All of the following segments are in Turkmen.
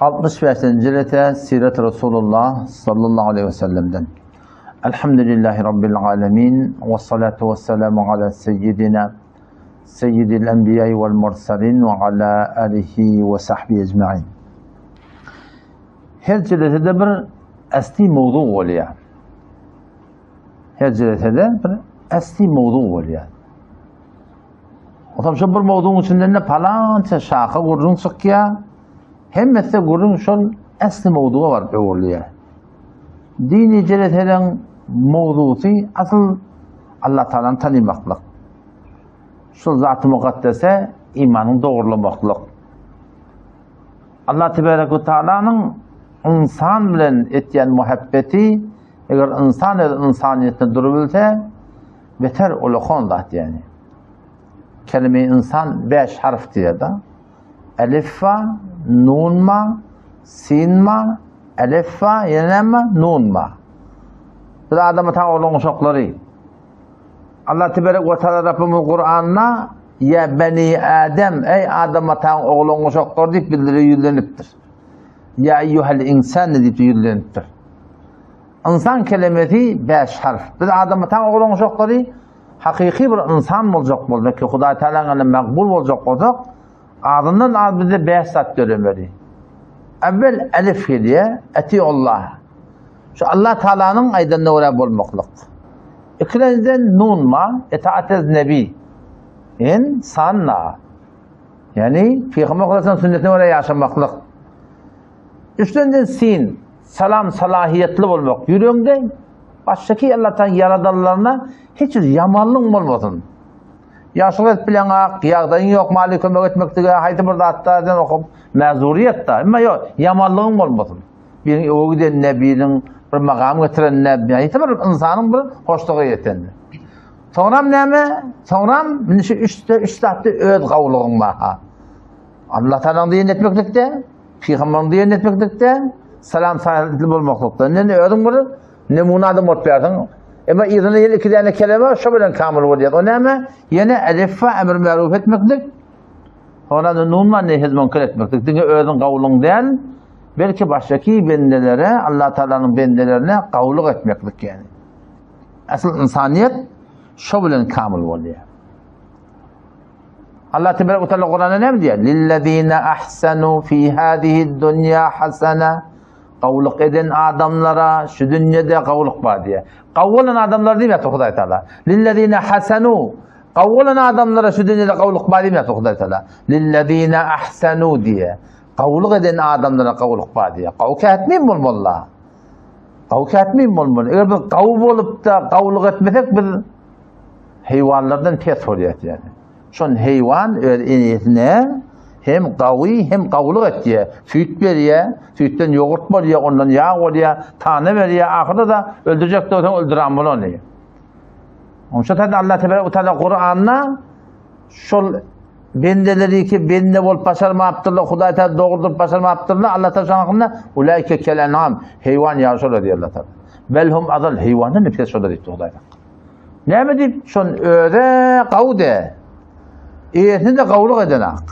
65-nji jelese Siret Resulullah sallallahu aleyhi ve sellem'den. Elhamdülillahi Rabbil alemin ve salatu ve selamu ala seyyidina seyyidil enbiya vel mursalin ve ala alihi ve sahbihi ecmain. Her jelesede bir asli mowzu bolýar. Her jelesede bir asli mowzu bolýar. Otam şo bir mowzuň içinden de palança şaha gürrüň çykýar. Hemmesi gürrüň şol asli mowzuga baryp öwrülýär. Dini jeleseleň mowzusy asyl Allah Taalany tanymaklyk. Şol zaty mukaddese imanyň dogrulanmaklyk. Allah tebarek we taalanyň ynsan bilen etýän muhabbeti eger ynsan öz ynsanyýetine durubilse beter ulakan zat ýani. Kelime ynsan 5 harf diýýär-de. Elif wa, nun ma, sin ma, elif wa, ýene näme? Nun ma. Biz adama ta ogluň uşaklary. Allah tebarek we taala Rabbimiz Kur'anda Ya beni Adem, ey Adam ataň ogluň uşaklary diýip bizlere ýüzlenipdir. Ya eyyuhel insan diýip ýüzlenipdir. Ynsan kelimesi 5 harf. Biz Adam ataň ogluň uşaklary hakyky bir ynsan boljak bolsak, ki Hudaý Taalanyň ýanynda makbul boljak bolsak, azyndan az bizde 5 zat döremeli. Evvel elif gelýär, etiullah. Şu Allah Taalanyň aýdanyna görä bolmaklyk. Ikilenjiden nun ma, etaatez nebi. In sanna. Ýani Pygamber Hudaýyň sünnetine görä ýaşamaklyk. Üçlenjiden sin, salam salahiýetli bolmak. Ýüregiňde başdaky Allah Taala ýaradanlaryna hiç bir ýamanlyk bolmasyn. Ýagşylyk edip bileňak, ýagdaýyň ýok, maliýe kömek etmeklige, haýsy bir zatda sen okup mäzuriýetde. Emma ýok, ýamanlygyň bolmasyn. Biriniň öwe gidenine, biriniň bir magam getirenine, haýsy bir ynsanyň bir hoşluga ýetenine. Soňram näme? Soňram indi şu üçde üç zatda öz gawulygyň bar. Ha. Allah Taalanyň diýenini etmeklikde, pygamberiň diýenini etmeklikde, salam saýatly bolmaklykda. Indi özüň bir nemune adam bolup ýarsyň. Emma yzyna ýene iki däne keleme şo bilen kamyl bolýar. O näme? Ýene elif we emr märuf etmeklik. Soňra nun we nehiz münker etmeklik. Diňe özüň gawulyň däl, belki başdaki bendelere, Allah Taalanyň bendelerine gawulyk etmeklik ýani. Asıl insaniýet şo bilen kamyl bolýar. Allah tebarek we taala Kur'anda näme diýýär? Lillezine ahsanu fi hadihi dunya hasana. Gawulyk eden adamlara şu dünýede gawulyk bar diýýär. Gawy bolan adamlar diýmeýär Hudaý Taala. Lillezine hasanu. Gawy bolan adamlara şu dünýede gawulyk bar diýmeýär Hudaý Taala. Lillezine ahsanu diýýär. Gawulyk eden adamlara gawulyk bar diýýär. Gawy kätmim bolmaly. Gawy kätmim bolmaly. Eger biz gawy bolup-da gawulyk etmesek biz heýwanlardan pes bolýar ýani. Şon heýwan öz enesine hem gawy hem gawulyk etýär. Süýt berýär, süýtden ýogurt bolýar, ondan ýag bolýar, tana berýär, ahyrda da öldürjek bolsaň öldüren bol ony. Onça taýda Allah tebarek we taala Kur'anda şol bendeleri ki bende bolup başarmapdyrlar, Hudaý taala dogrudyp başarmapdyrlar. Allah taala şonuň hakynda ulaike kel enam, heýwan ýaly şolar diýýär Allah taala. Bel hum azal, heýwandan pes şolar diýipdir Hudaý taala. Näme diýip, şon öze gawy de. Eýesine de gawulyk eden ak.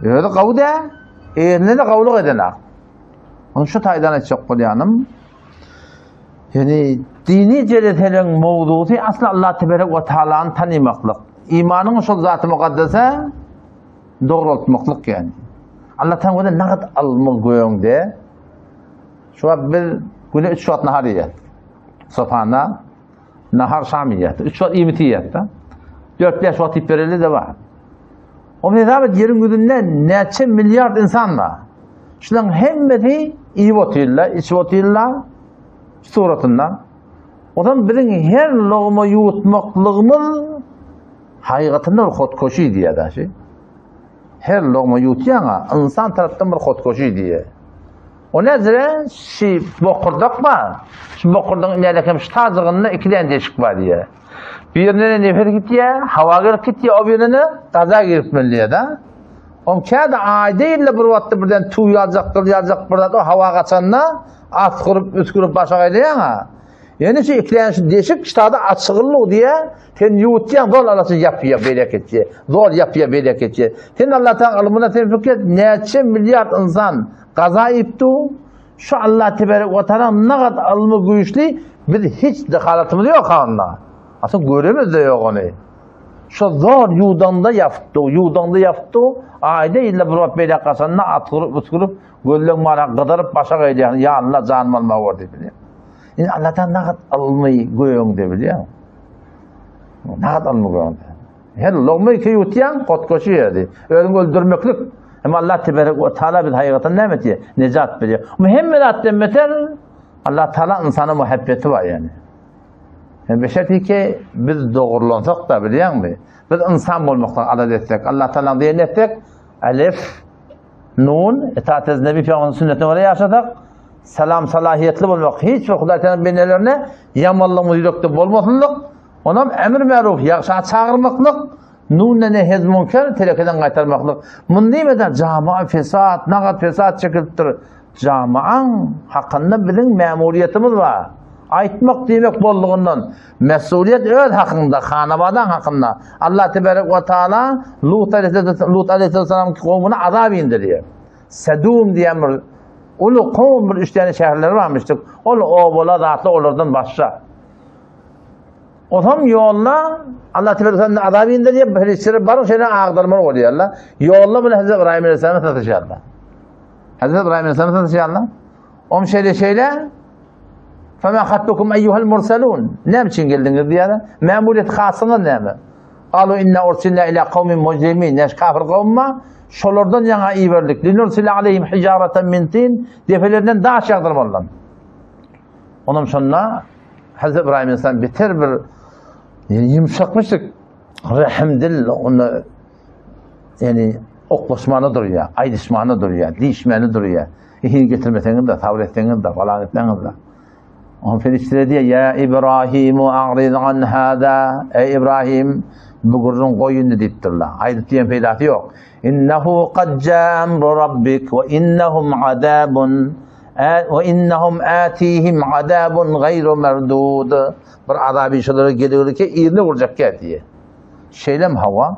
Özi gawy de, eýesine de gawulyk eden ak. Onu şu taýdan aýtjak bolýanym. Ýani dini jeleseleň mowzusy asla Allah tebarek we taalany tanymaklyk. Imanyň şol zaty mukaddese dogrultmaklyk ýani. Allah taala nagt almy göňde. Şu wagt biz güne 3 wagt nahar iýýäs. Sofanda nahar şam iýýäs. 3 wagt iýmit iýýäs-de. 4-5 wagt iýip bereli de bar. O hesap et ýeriň ýüzünde näçe milliard insan bar. Şularyň hemmesi iýip otyrlar, içip otyrlar suratynda. O zaman biziň her logma ýuwutmaklygymyz haýgatynda bir hotkoşi diýýär daşy. Her logma ýuwutýaňa insan tarapdan bir hotkoşi diýýär. O näzire şi bokurdak bar. Şu bokurdagyň ilerlek hem şu tazygynda iki däne deşik bar diýýär. Birine nefes gitýär, hawa girip gitýär, o birine gaza girip bilýär-de. On käde aýda ýylda bir wagtda birden tüw ýaljak, gyl ýaljak bir zat o hawa gaçanda asgyryp, üsgürip başa gaýlaýaň-a. Ýöne şu iklän şu deşik ştada açygyllyk diýe, sen ýuwutýaň, zol Allah ýapýar, bereket diýe. Zol ýapýar, bereket diýe. Sen Allah Taala ylmyna sen fikir et, näçe milliard ynsan gaza iýipdi. Şu Allah tebarek we taala nagat ylmy güýçli, biz hiç dehalatymyz ýok onda. Aslynda göremiz de ýok ony. Şu zor ýuwdaňda ýapypdy, ýuwdaňda ýapypdy. Aýda ýylda bir wagt beýläk gaçanda atgyryp, üsgürip, gözleň mara gyzaryp başa gaýdýar, ýanyna jan alma bor diýip bilýär. Indi Allahdan nagat ylmy göýüňde bilýär. Nagat ylmy göýüňde. Her logma iki ýutýaň, gotgoşy ýerdi. Özüňi öldürmeklik. Hem Allah teberek we taala biz hakykatdan näme etýär? Nejat berýär. Bu hemme zatdan beter Allah taala ynsana muhabbeti bar ýani. Hem beşerti ki biz dogrulansak da bilýäňmi? Biz insan bolmakdan alad etsek, Allah taala diýen etsek, elif Nun, itaat ez Nebi Peygamberin sünnetine göre ýaşasak, salam salahiýetli bolmak, hiç bir Hudaý Teala bendelerine ýamanlygymyz ýürekde bolmasynlyk, onam emr meruf, ýagşa çagyrmaklyk, nunne nehez münker, telekeden gaýtarmaklyk. Muny diýmeden jama fesat, nagat fesat çekilipdir. Jamaaň hakynda biziň mämuriýetimiz bar. Aýtmak diýmek boldugyndan mesuliýet öz hakyňda, hanabadaň hakynda. Allah tebarek we taala Lut Lut aleyhisselam kowmuna azap indirýär. Sedum diýen bir uly kowum bir üç tane şäherleri barmyşdyk. Ol obalar zatlar olardan başga. Otam ýolda Allah tebarek we taala azap indirýär, perişdeler baryp şeýle agdarmaly bolýarlar. Ýolda bilen Hazreti Ibrahim aleyhisselam sataşýarlar. Hazreti Ibrahim aleyhisselam sataşýarlar. Om şeýle şeýle Fema hattukum eyyuhel murselun. Näme üçin geldiňiz diýýärler. Mämuriyet hasyňyz näme? Galu inna ursilna ila kawmin mujrimin. Näş kafir kowma? Şolardan ýaňa iberdik. Linursila aleyhim hijaratan min tin. Depelerinden daş ýagdyrmalylar. Onam şonda Hazreti İbrahim aleyhisselam beter bir ýumşakmyşdyk. Rehimdil onda yani oklaşmana durýar, aýdyşmana durýar, diýişmäne durýar. Ehil getirmeseňiz-de, sabyr etseňiz-de, falan etseňiz-de. Oňa perişdeler diýýär, Ýa Ibrahimu a'rid an hada. Eý Ibrahim, bu gürrüň goý indi diýipdirler. Aýdyp diýen peýdasy ýok. Innehu kad jaa amru rabbik we innehum azabun we innehum atihim azabun gaýru merdud. Bir azaby şolara geligirke yzyna urjak diýýär. Şeýlem hawa.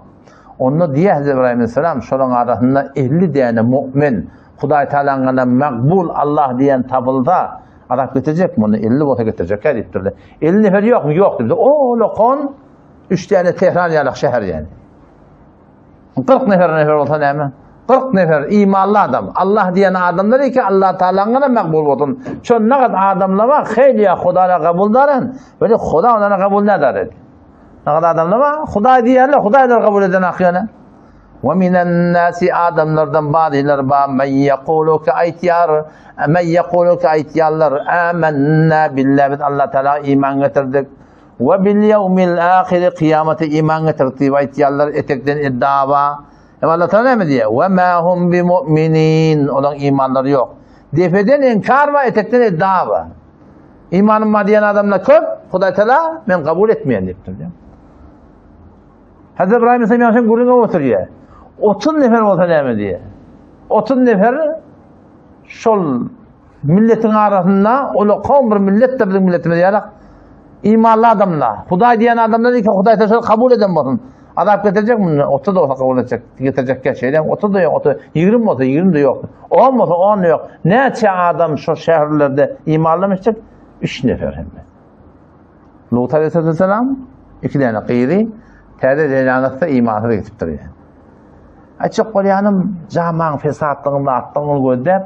Onda diýýär Hazreti Ibrahim aleyhisselam, şolaryň arasynda 50 däne mu'min, Hudaý Tagalaňyna makbul Allah diýen tapylsa, azap getirjekmi onda? 50 bolsa getirjek-ä diýipdirler. 50 nefer ýokmy? Ýok diýipdir. O lokon 3 däne Tehran ýalak şäher ýaly. 40 nefer nefer bolsa näme? 40 nefer imanly adam, Allah diýen adamlar eke Allah Tagalaňyna makbul bolsun. Şonda adamlar bar, heýli Hudaýa kabul daran, we Huda onlara kabul näder? Nagat adamlar bar, Hudaý diýerler, Hudaýlar kabul eden akýana. Wa minen nasi adamlardan bazylar bar, men yekulu ki aýtýar, men yekulu ki aýtýarlar, amanna billahi biz Allah Taala iman getirdik. Wa bil ýewmil ahir kyýamata iman getirdik diýip aýtýarlar, etekden iddia bar. Hem Allah Taala näme diýýär? Wa ma hum bi mu'minin. Olaryň imanlary ýok. Depeden inkar bar, etekden iddia bar. Imanym bar diýen adamlar köp, Hudaý Teala men kabul etmeýän diýipdir. Hazreti İbrahim Aleyhisselam ýagşy gürrüňe oturýar. 30 nefer bolsa näme diýýär? 30 nefer şol milletiň arasynda ol kowum bir millet de biziň milletimiz ýaly imanly adamlar. Hudaý diýen adamlar iki Hudaý Teala kabul eden bolsun. Azap getirjek muny 30 bolsa kabul etjek, getirjek şeýle 30 da ýok, 30, 20 bolsa 20 de ýok. 10 bolsa 10 da ýok. Näçe adam şo şäherlerde imanlamışdyk? 3 nefer hem. Lut aleyhisselam iki tane gyzy täze jenanatda imansyz gitipdir. Yani. Aýtjak bolýanym, jamaň fesatlygyny atdygyny gözläp,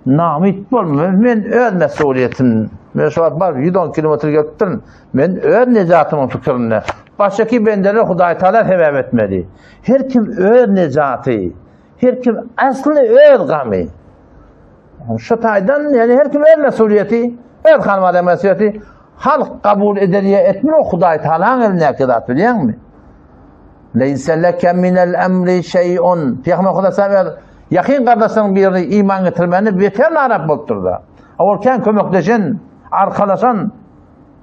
Namyt bolma, men öz mesuliýetim, men şu wagt baryp 110 kilometr gelipdirin, men öz nejatymyň pikirinde. Başdaky bendeler Hudaý Taala sebäp etmeli. Her kim öz nejaty, her kim asly öz gamy. Şu taýdan, ýani her kim öz mesuliýeti, öz hanwada mesuliýeti, halk kabul eder ýa etmez, o Hudaý Taalaň elindäki zat bilýäňmi? Leýse leke minel emri şeý'un. Pygamber Hudaý sana öz ýakyn gardaşlaryň birini iman getirmäni beter narap bolupdyr-da. Ol kän kömekleşen, arkalaşan,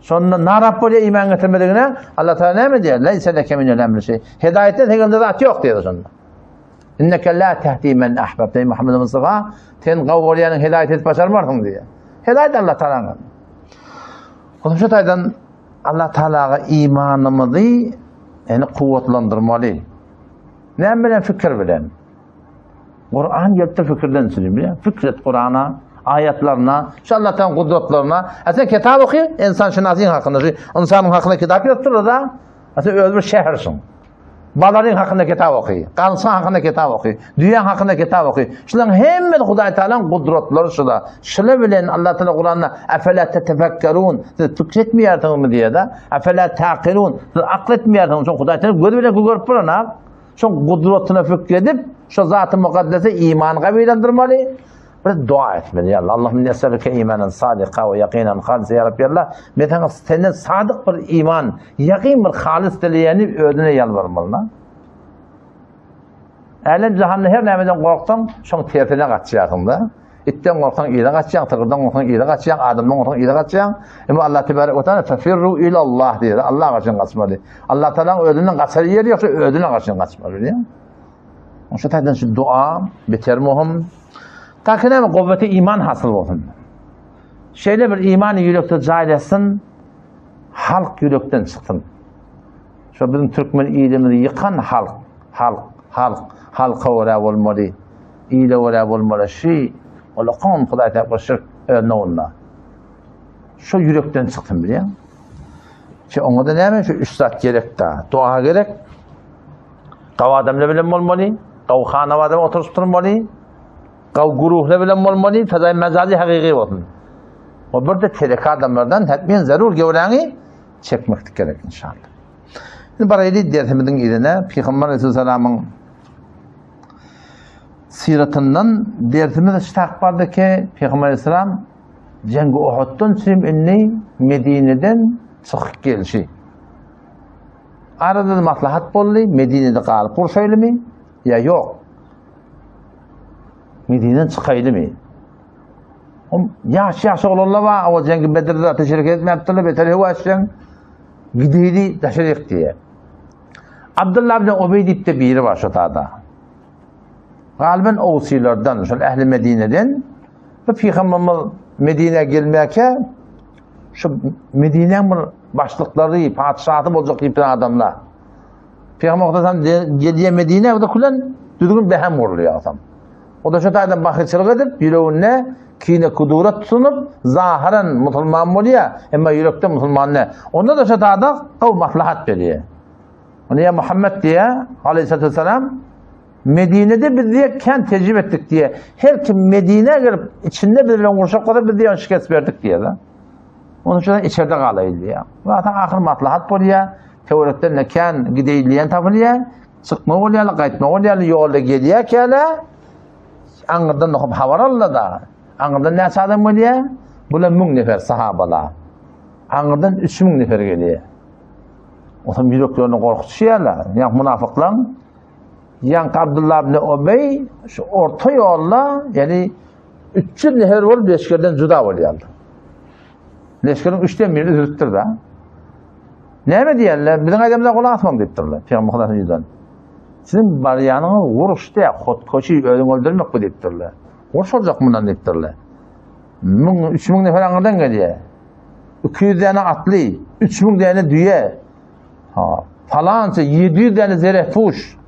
şonda narap bolýar iman getirmedigine. Allah Taala näme diýýär? Leýse leke minel emri şeý. Hidaýetden seň elinde zat ýok diýýär şonda. Inneke la tehdi men ahbabte. Ey Muhammed Mustafa, sen gawy bolýanyň hidaýet edip başarmarsyň diýýär. Hidaýet Allah Taalanyň. Onuň şu taýdan Allah Taalaga imanymyzy ýani kuwwatlandyrmaly. Näme bilen fikir bilen? Kur'an gelipdir fikirden üçin, bilýän? Fikir et Kur'ana, aýatlaryna, şu Allah Taala gudratlaryna. A sen kitap oky, insan şynasyň hakynda, şu insanyň hakynda kitap ýazypdyr da. A sen öz bir şähersiň. Balaryň hakynda kitap oky, gansyň hakynda kitap oky, düýäň hakynda kitap oky. Şularyň hemmesi Hudaý Taalanyň gudratlary şula. Şula bilen Allah Taala Kur'anda afela tetefekkerun, siz pikir etmeýärsiňizmi diýýär-de. Afela taqilun, siz akyl etmeýärsiňiz. Şoň Hudaý Taala gözi bilen görüp duran, Şoň gudratyna fikir edip, şo zaty mukaddese iman gabylandyrmaly. Bir dua etmeli. Ya Allah, Allahümme inni es'eluke imanen sadika we yakinan halisa ya Rabbi Allah. Men sana senden sadyk bir iman, yakin bir halis dileýäni özüne ýalbarmaly. Älem jahanda her nämeden gorksaň, şoň tersine gaçýarsyň da. Itden gorksaň yza gaçýaň, tygyrdan gorksaň yza gaçýaň, adamdan gorksaň yza gaçýaň. Emma Allah tebarek we taala fefirru ilallah diýýär. Allah garşy gaçmaly. Allah taalaň özünden gaçar ýeri ýok, özüne garşy gaçmaly diýýär. Şu taýdan şu dua beter muhim. Ta ki näme gowweti iman hasyl bolsun. Şeýle bir imany ýürekde jaýlasyn, halk ýürekden çyksyn. Şo biziň türkmen ilimizi ýykan halk, halk, halk, halka görä bolmaly, ile görä bolmaly. Şi, ol okan Hudaý tarapy şirk öz nowunda. Şo ýürekden çyksyn bilýäň. Şi oňa da näme şu üç zat gerek da. Dua gerek. Gaw adamlar bilen bolmaly, gaw hanabada oturyp durmaly. Gaw guruhlar bilen bolmaly, fezaý mejazi hakyky bolsun. O bir de telek adamlardan hetmen zerur gewräňi çekmeklik gerek inşallah. Şimdi baraýly dersimiziň yzyna Pygamber Aleyhisselamyň syratyndan dersimiz ştak bardy ki Pygamber Aleyhisselam Jengi Uhuddan çüm indi Medineden çykyp gelşi. Arada maslahat boldy, Medinede galyp urşaýlymy ýa ýok? Medineden çykaýlymy? Ýaş ýaş oglanlar bar, o Jengi Bedirde ateş hereket etmäpdirler, beter höwäsjeň. Gideýli daşaryk diýýär. Abdullah ibn Ubeý diýip-de biri bar şo tada. Galyban Owsylardan, şol ähli Medineden bu pygamberimiz Medinä gelmäkä şu Medinäň bir başlyklary, patyşasy boljak diýip adamlar. Pygamber Muhammed gelýär Medinä, o da külen düzgün behem gurulýar adam. O da şu taýdan bahyçylyk edip, ýüreginde kine kudurat tutunyp, zahyran musulman bolýar, emma ýürekde musulman däl. Onda da şu taýda gowy maslahat berýär. Onda ýa Muhammed diýär, aleyhissalatu vesselam, Medinede biz diýe kän tejribe etdik diýe. Her kim Medinä girip, içinde biz bilen gurşak bolsa, biz diýe ony şikest berdik diýe. Onuň üçin içerde galaýyn diýýär. Zaten ahyr maslahat bolýar. Töwerekden de kän gideýin diýen tapylýar. Çykma bolýar, gaýtma bolýar, ýolda gelýärkäle aňyrdan da habar aldy-da. Aňyrdan näçe adam gelýär? Bular 1000 nefer sahabalar. Aňyrdan 3000 nefer gelýär. Otam ýüreklerine gorky düşýärler. Ýa munafyklaň Ýaňky Abdullah ibn Ubeý şu orta ýolda, ýani 300 nefer bolup leşgerden juda bolýarlar. Leşgeriň üçden biri üzülipdir da. Näme diýerler? Biziň aýdamyza gulak asmaň diýipdirler. Pygamber Hudaýyň ýüzden. Siziň barýanyňyz uruş däl, hotkoşi özüňi öldürmek bu diýipdirler. Uruş boljak mundan diýipdirler. 1000 3000 nefer aňyrdan gelýär. 200 däne atly, 3000 däne düýe. Ha, falança 700 däne zerehpuş.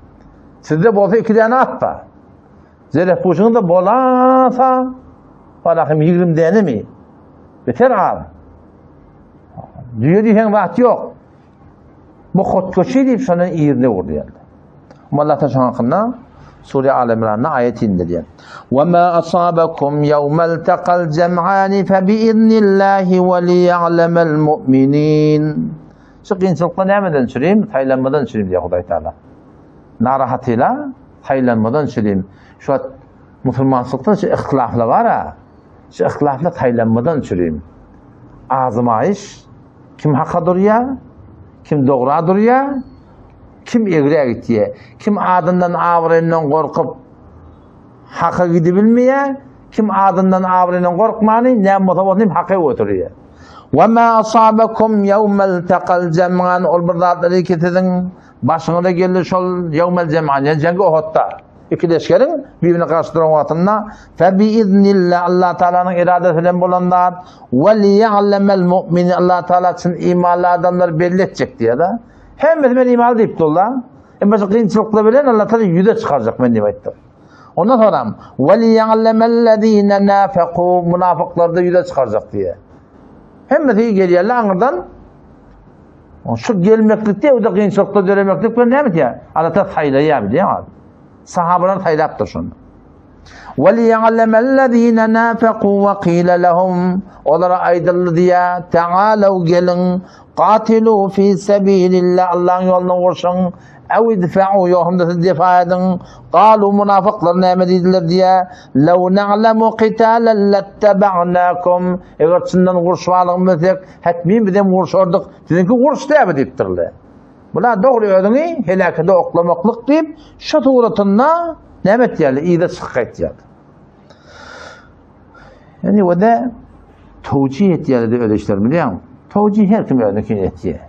Sizde bolsa 2 däne at bar. Zerehpuşyňyz-da bolasa, balahym 20 dänemi? Beter az. Düýe diýseň zat ýok. Bu hotkoşi diýip şondan ýerine urýar. Allah ta şoň hakynda Sure Al Imranda aýat indirýär. Wa ma asabakum yawmal taqal jam'ani fa bi iznillahi wa liya'lamal mu'minin. Şu kynçylyklar nämeden çürim? Saýlanmadan çürim diýär Hudaý Taala. Narahatyla saýlanmadan çürim. Şu wagt musulmançylykda şu ihtilaflar bar-a. Şu ihtilaflar saýlanmadan çürim. Azmaýyş kim haka durýar, kim dogra durýar, kim egrä gitýär, kim adyndan abraýyndan gorkup haka gidibilmeýär, kim adyndan abraýyndan gorkmany, näme bolsa bolsun haka götürýär. Wa ma asabakum yawmal taqal jam'an ol bir zatlary ki siziň başyňyza geldi şol yawmal jam'an, ýani jeňgi Uhudda. Iki leşgeriň bir-birine garşy duran wagtynda fe biiznillah Allah Taalanyň eradasy bilen bolan zat we liýa'lemel mu'minin Allah Taala çyn imanly adamlary belli etjek diýýär-de. Hemmesi men imanly diýip durlar. Emma şu kynçylyklar bilen Allah Taala ýüze çykarjak men diýip aýtdy. Ondan soňra we liýa'lemellezine nafaqu munafyklary da ýüze çykarjak diýýär. Hemmesi gelýärler aňyrdan. Şu gelmeklikde o da kynçylykda döremeklik bilen näme diýýär? Allah Taala saýlaýar bilýär. Sahabalar saýlapdyr şony. Ve liýa'lemellezine nafaqu ve qila lehum olara aýdyldy diýýär, Ta'alu geliň, qatilu fi sabilillah Allah'ın ýolunda urşuň, ew idfa'u ýohumda siz defa ediň. Galu munafyklar näme diýdiler diýýär, Lew na'lemu qitalen lettaba'nakum Eger çyndan uruş barlygyny bilsek, hetmin bizem urşardyk. Siziňki uruş däbi diýipdirler. Bula dogry özüňi heläkede oklamaklyk diýip, şu suratynda näme etýärler? Yza çykyp gaýtýarlar. Ýani o-da towjih etýärler öz işlerini bilýäňmi? Towjih her kim özüniňkini etýär.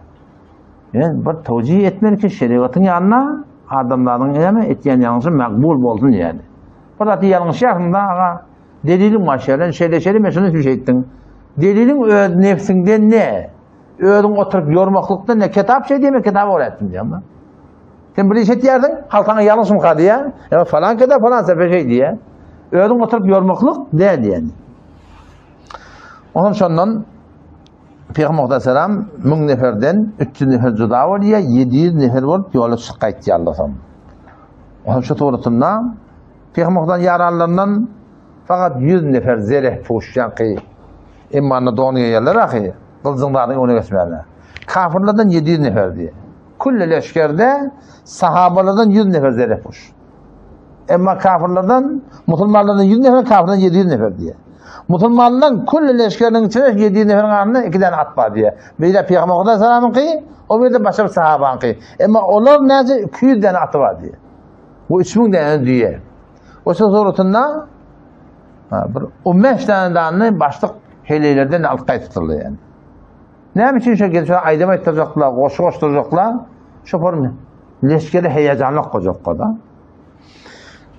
Ýani bir towjih etmeli ki şerigatyň ýanyna adamlaryň näme etýän ýalňyşy makbul bolsun ýani. Bir zat ýalňyşýarsyň-da aga, deliliň bar şeýle, şeýle şeýle men şuny üçin şeýtdim. Deliliň öz nefsiňden ne? Özüň oturyp ýormaklykdan ne? Kitap şeý diýme, kitap öwretdim diýýär. Sen bir iş etýärsiň, halk saňa ýalňyşmyka diýýär. Ýa falan kitap falan sepe şeý diýýär. Özüň oturyp ýormaklyk däl diýýär. Ondan şondan Peygamber aleyhisselam 1000 neferden 300 nefer juda bolýar, 700 nefer bolup ýola çykyp gaýtýarlar soň. Ondan şu suratynda Peygamber ýaranlaryndan fakat 100 nefer zereh puşýanky Emmanda don geýerler ahy, gylyjyň zadyň öňüne geçmänler. Kafirlerden 700 nefer diýe. Külli leşgerde sahabalardan 100 nefer zerehpuş. Emma kafirlerden, musulmanlardan 100 nefer, kafirlerden 700 nefer diýe. Musulmanlaryň külli leşgeriniň içinde 700 neferiň arasynda iki däne at bar diýe. Biri Peygamber Aleyhisselamyňky, o biri de başga bir sahabaňky. Emma olar näçe 200 däne aty bar diýe. Bu 3000 däne düýe. O suratynda Bir 15 tane danyny başlyk heleýlerden alyp gaýtypdyrlar yani. Näme üçin şo gelip aýdym aýtdyrjaklar, goşgy goşdurjaklar? Şo form leşgeri heýejanly goýjaklar da.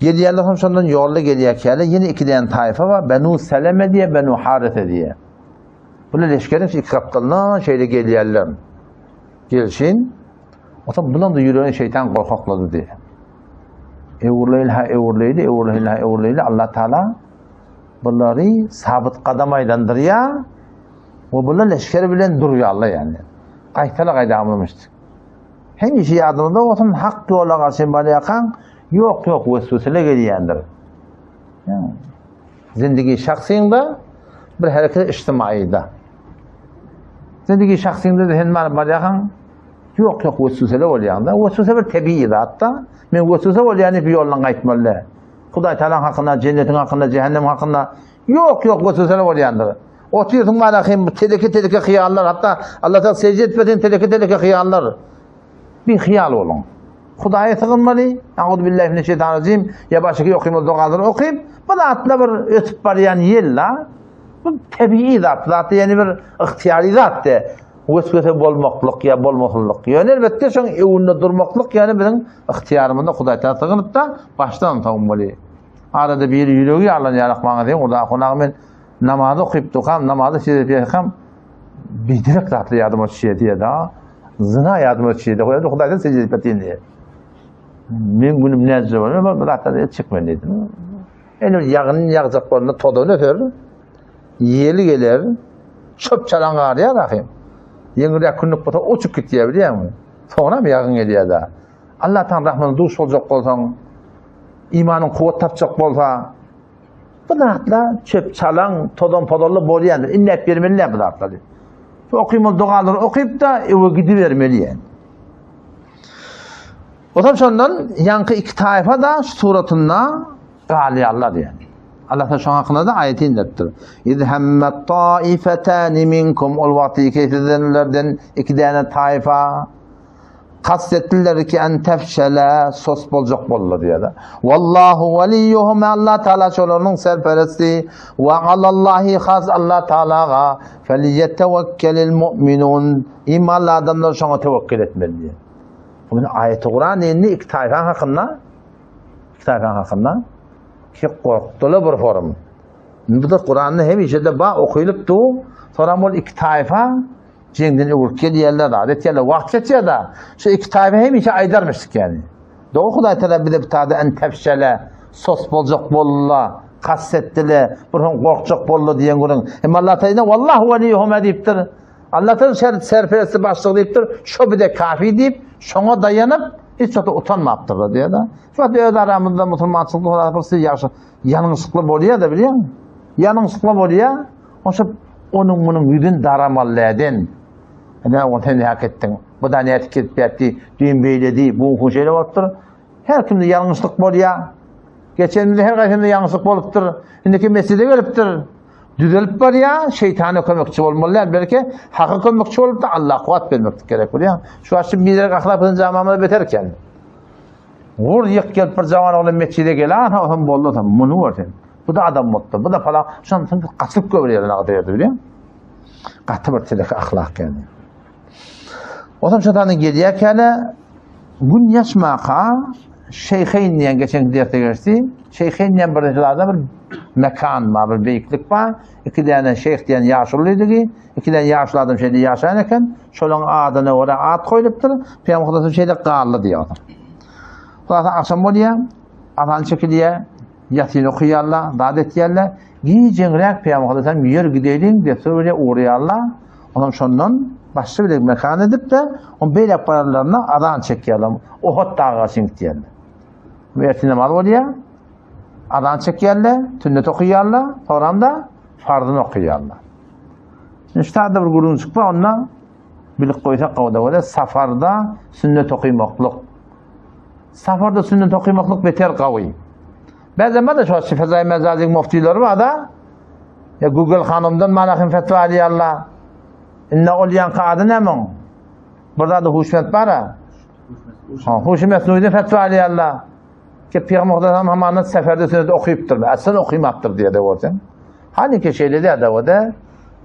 Gelýärler hem şondan ýolda gelýärkäler ýene iki däne taýfa bar, Benu Seleme diýe, Benu Harise diýe. Bular leşgeriň iki gapdalyndan şeýle gelýärler. Gelşin Otam bulan da ýüregini şeýtan gorkaklady diýe. Öwürleýli ha öwürleýli, öwürleýli ha öwürleýli Allah Taala bulary sabyt gadam aýlandyrýar we bular leşger bilen durýarlar ýani. Gaýtala gaýdamyşdyk. Hemişe ýadyňyzda bolsun, hak ýola garşy barýarkaň, ýok ýok weswesele gelýändir. Zindigi şahsyňda bir hereket içtimaida. Zindigi şahsyňda sen barýarkaň, Ýok, ýok, wesweseli bolýaň-da. Weswese bir tebigy zat-da. Men weswese bolýan diýip ýoldan gaýtmaly däl. Hudaý Tagalaň hakynda, jennetiň hakynda, jähennem hakynda ýok, ýok, wesweseli bolýandyr. Otyrsyň bana hem teleke-teleke hyýallar, hatda Allah Tagala secde etmeseň teleke-teleke hyýallar. Bir hyýal boluň. Hudaýa sygynmaly. Auzu billahi mineşşeýtanirrajim. Ýa başga okymaly dogalary okyp, bu zatlar bir ötüp barýan ýel-la. Bu tebigy zat, zat ýani bir ygtyýary zat de. Weswese bolmaklyk ýa bolmasynlyk. Ýöne elbetde şoň öňünde durmaklyk ýöne biziň ygtyýarymyzda Hudaý Tagala sygynyp-da başdan sowmaly. Arada biri ýüregi ýarlanýarak maňa diýen Hudaý honagy men namaz okyp durkam, namazy secde edýärkäm biderek zatlar ýadyma düşýär diýýär-de. Zyna ýadyma düşýär diýýär. Hudaýdan secde edip ýatyn diýýär. Men günüm näce bolar, bu zatlar el çekmen diýdim. Ene ýagyn ýagjak bolanda tozan öser. Ýeli geler, çöp çalan garýar ahym. Ýeňilräk günlük bolsa uçup gitýär bilýäňmi? Soňram ýagyn gelýär-de. Allah taň rahmatyna duş boljak bolsaň, imanyň kuwwat tapjak bolsa, bu zatlar çöp çalan, tozan pozanly bolýandyr. Inläp bermeli däl bu zatlary. Şu okymaly dogalary okyp-da öwe gidibermeli ýani. Otam şondan ýaňky iki taýfa da şu suratynda galýarlar ýani. Allah Taala şoň hakynda da aýat indiripdir. Iz hammat taifatan minkum ol wagty iki sizdenlerden iki däne taýfa kast etdiler ki en tefşele sos boljak boldular diýýär. Wallahu waliyyuhum Allah Taala şolaryň serperesti we alallahi has Allah Taalaga felyetewekkelil mu'minun imanly adamlar şoňa tewekkül etmeli diýýär. Bu aýaty Kuran indi iki taýfa hakynda. taýpaň hakynda? Ki gorkdular bir forum. Bu da Kuranda hemişe-de ba okylyp du, soram ol iki taýfa jeňden öwrüp gelýärler, zat etýärler, wagt geçýär-de. Şu iki taýfa hemişe aýdarmyşdyk ýaly. Dogry Hudaý Teala bize bu taýda en tefşele, sos boljak boldular, kast etdiler, bir hon gorkjak boldular diýen günüň. Hem Allah Teala wallahu weliyuhuma diýipdir. Allah Teala şer serperesti başlygy diýipdir. Şo bize kafi diýip, şoňa daýanyp hiç wagt utanmapdyrlar diýýär-de. Şu wagt öz aramyzda musulmançylykda bir siz ýagşy ýalňyşlyklar bolýar-da bilýäňmi? Ýalňyşlyklar bolýar. Oşa onuň munuň ýüzün daramaly däden. Ine ol sen nähak etdiň. Bu da nädip gelip ýatdy, düýn beýledi, bu gün şeýle bolupdyr. Her kimde ýalňyşlyk bolýar. Geçenimizde her gaýsymyzda ýalňyşlyk bolupdyr. Indiki mesjide gelipdir. Düzelip barýar, şeýtana kömekçi bolmaly däl, belki haka kömekçi bolup da Allah kuwwat bermeklik gerek bolýar. Şu wagt biderek ahlak biziň jamamyzda beter eken. Gur ýyk gelip bir jawan oglan mesjide gelen, ha hem boldy tam muny gör sen. Bu da adam bolupdyr, bu da falan. Şondan soň gaçyp göwrýär agda ýerde bilýän. Gaty bir telek ahlak ýaly. Otam şatany gelýärkäle gün ýaşmaka Şeýheýn diýen geçen derse geçdi. Şeýheýn diýen bir zada bir mekan bar, bir beýiklik bar. Iki däne şeýh diýen ýaşulydigi, iki däne ýaşuly adam şeýle ýaşan eken. Şolaryň adyna görä at goýlupdyr. Pygamber Hudaýa şeýle galdy diýýär. Hudaýa agşam bolýar, azan çekilýär, ýasyn okaýarlar, zat etýärler. Gijeňräk Pygamber Hudaýa ýer gideýliň dessur bilen ugraýarlar. Ondan şondan başga bir mekan edip-de, on beýläk bararlarynda azan çekýärler. Ohot dagy gaçyn gitýärler. Ertir namaz bolýar. Azan çekýärler, sünnet okaýarlar, soňram da farzyny okaýarlar. Şimdi şu taýda bir gürrüňjik bar, onda bilip goýsak gowda bolýar. Safarda sünnet okamaklyk. Safarda sünnet okamaklyk beter gawy. Bäzem bar-da şu Fezai Mezaziň muftileri bar-da. Ya Google hanymdan mana hem fetwa alýarlar. Indi ol ýanky ady näme oň? Bir zady huşmet bar-a. Ha, huşi mesnuydan fetwa alýarlar. Ki Peygamber Hudaýam hamana seferde sünnet okypdyr. Aslan okymapdyr diýe de bolsa. Hani ki şeýle diýe de bolsa.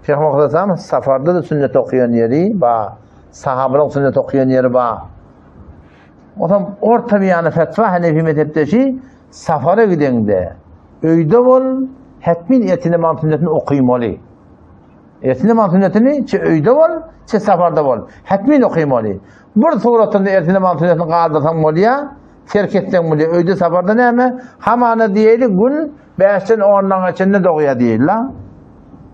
Peygamber Hudaýam safarda da sünnet okaýan ýeri ba. Sahabalaryň sünnet okaýan ýeri ba. Otam orta bir ýana fetwa Hanefi mezhepdeşi safara gideňde öýde bol, hetmin ertir namaz sünnetini okymaly. Ertir namaz sünnetini çe öýde bol, çe safarda bol, hetmin okymaly. Bir suratynda ertir namaz sünnetini galdyrsaň bolýar, terk etseň bolýar. Öýde safarda näme? Hamana diýeli gün 5-den 10-dan çenli dogýar diýeli.